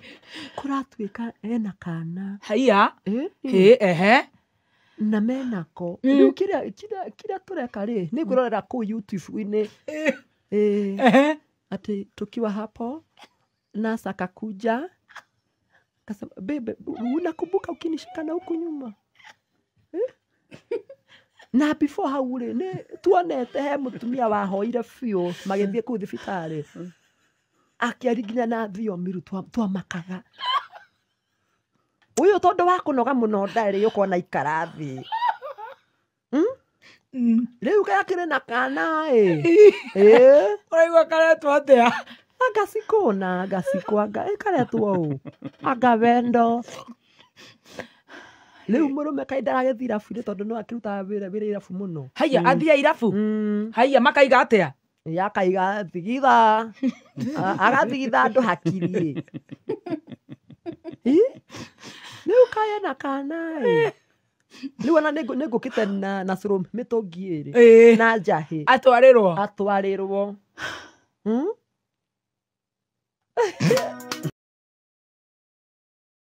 Kũratuĩka ena kana. Haiya. Ehe. Na menako. Rĩu kĩrĩa tũreka rĩ nĩ ngwĩrorera kũu YouTube-inĩ. Atĩ tukiwa hapo nasa akakuja akasema babe unakumbuka ukinishika na huku nyuma? Na before hau rĩ nĩ tuonete he mũtumia wahoire biũ magĩthiĩ kũu thibitarĩ akĩaria nginya na thiomi rĩu twamakaga. Ũyũ tondũ wa kũnoga mũno ndarĩ ũkona ikara thĩ. Rĩu gakĩrĩ na kana ĩ. Ũraigua karetwo atĩa? Anga cikũna, anga cikũ, anga ĩkaretwo ũũ. Anga wendo. Rĩu mũrũme kaĩ ndaragĩthiĩ irabu-inĩ tondũ no akĩrutaga wĩra irabu mũno. Haiya, athiĩ irabu? Haiya, makaiga atĩa? Akaiga thigitha. Agathigitha andũ hakiri. Rĩu kaĩ ena kana ĩ. Rĩu ona nĩngũkĩte na cũrũ mĩtũngi ĩrĩ. Na njahĩ. Atwarĩrwo. Atwarĩrwo.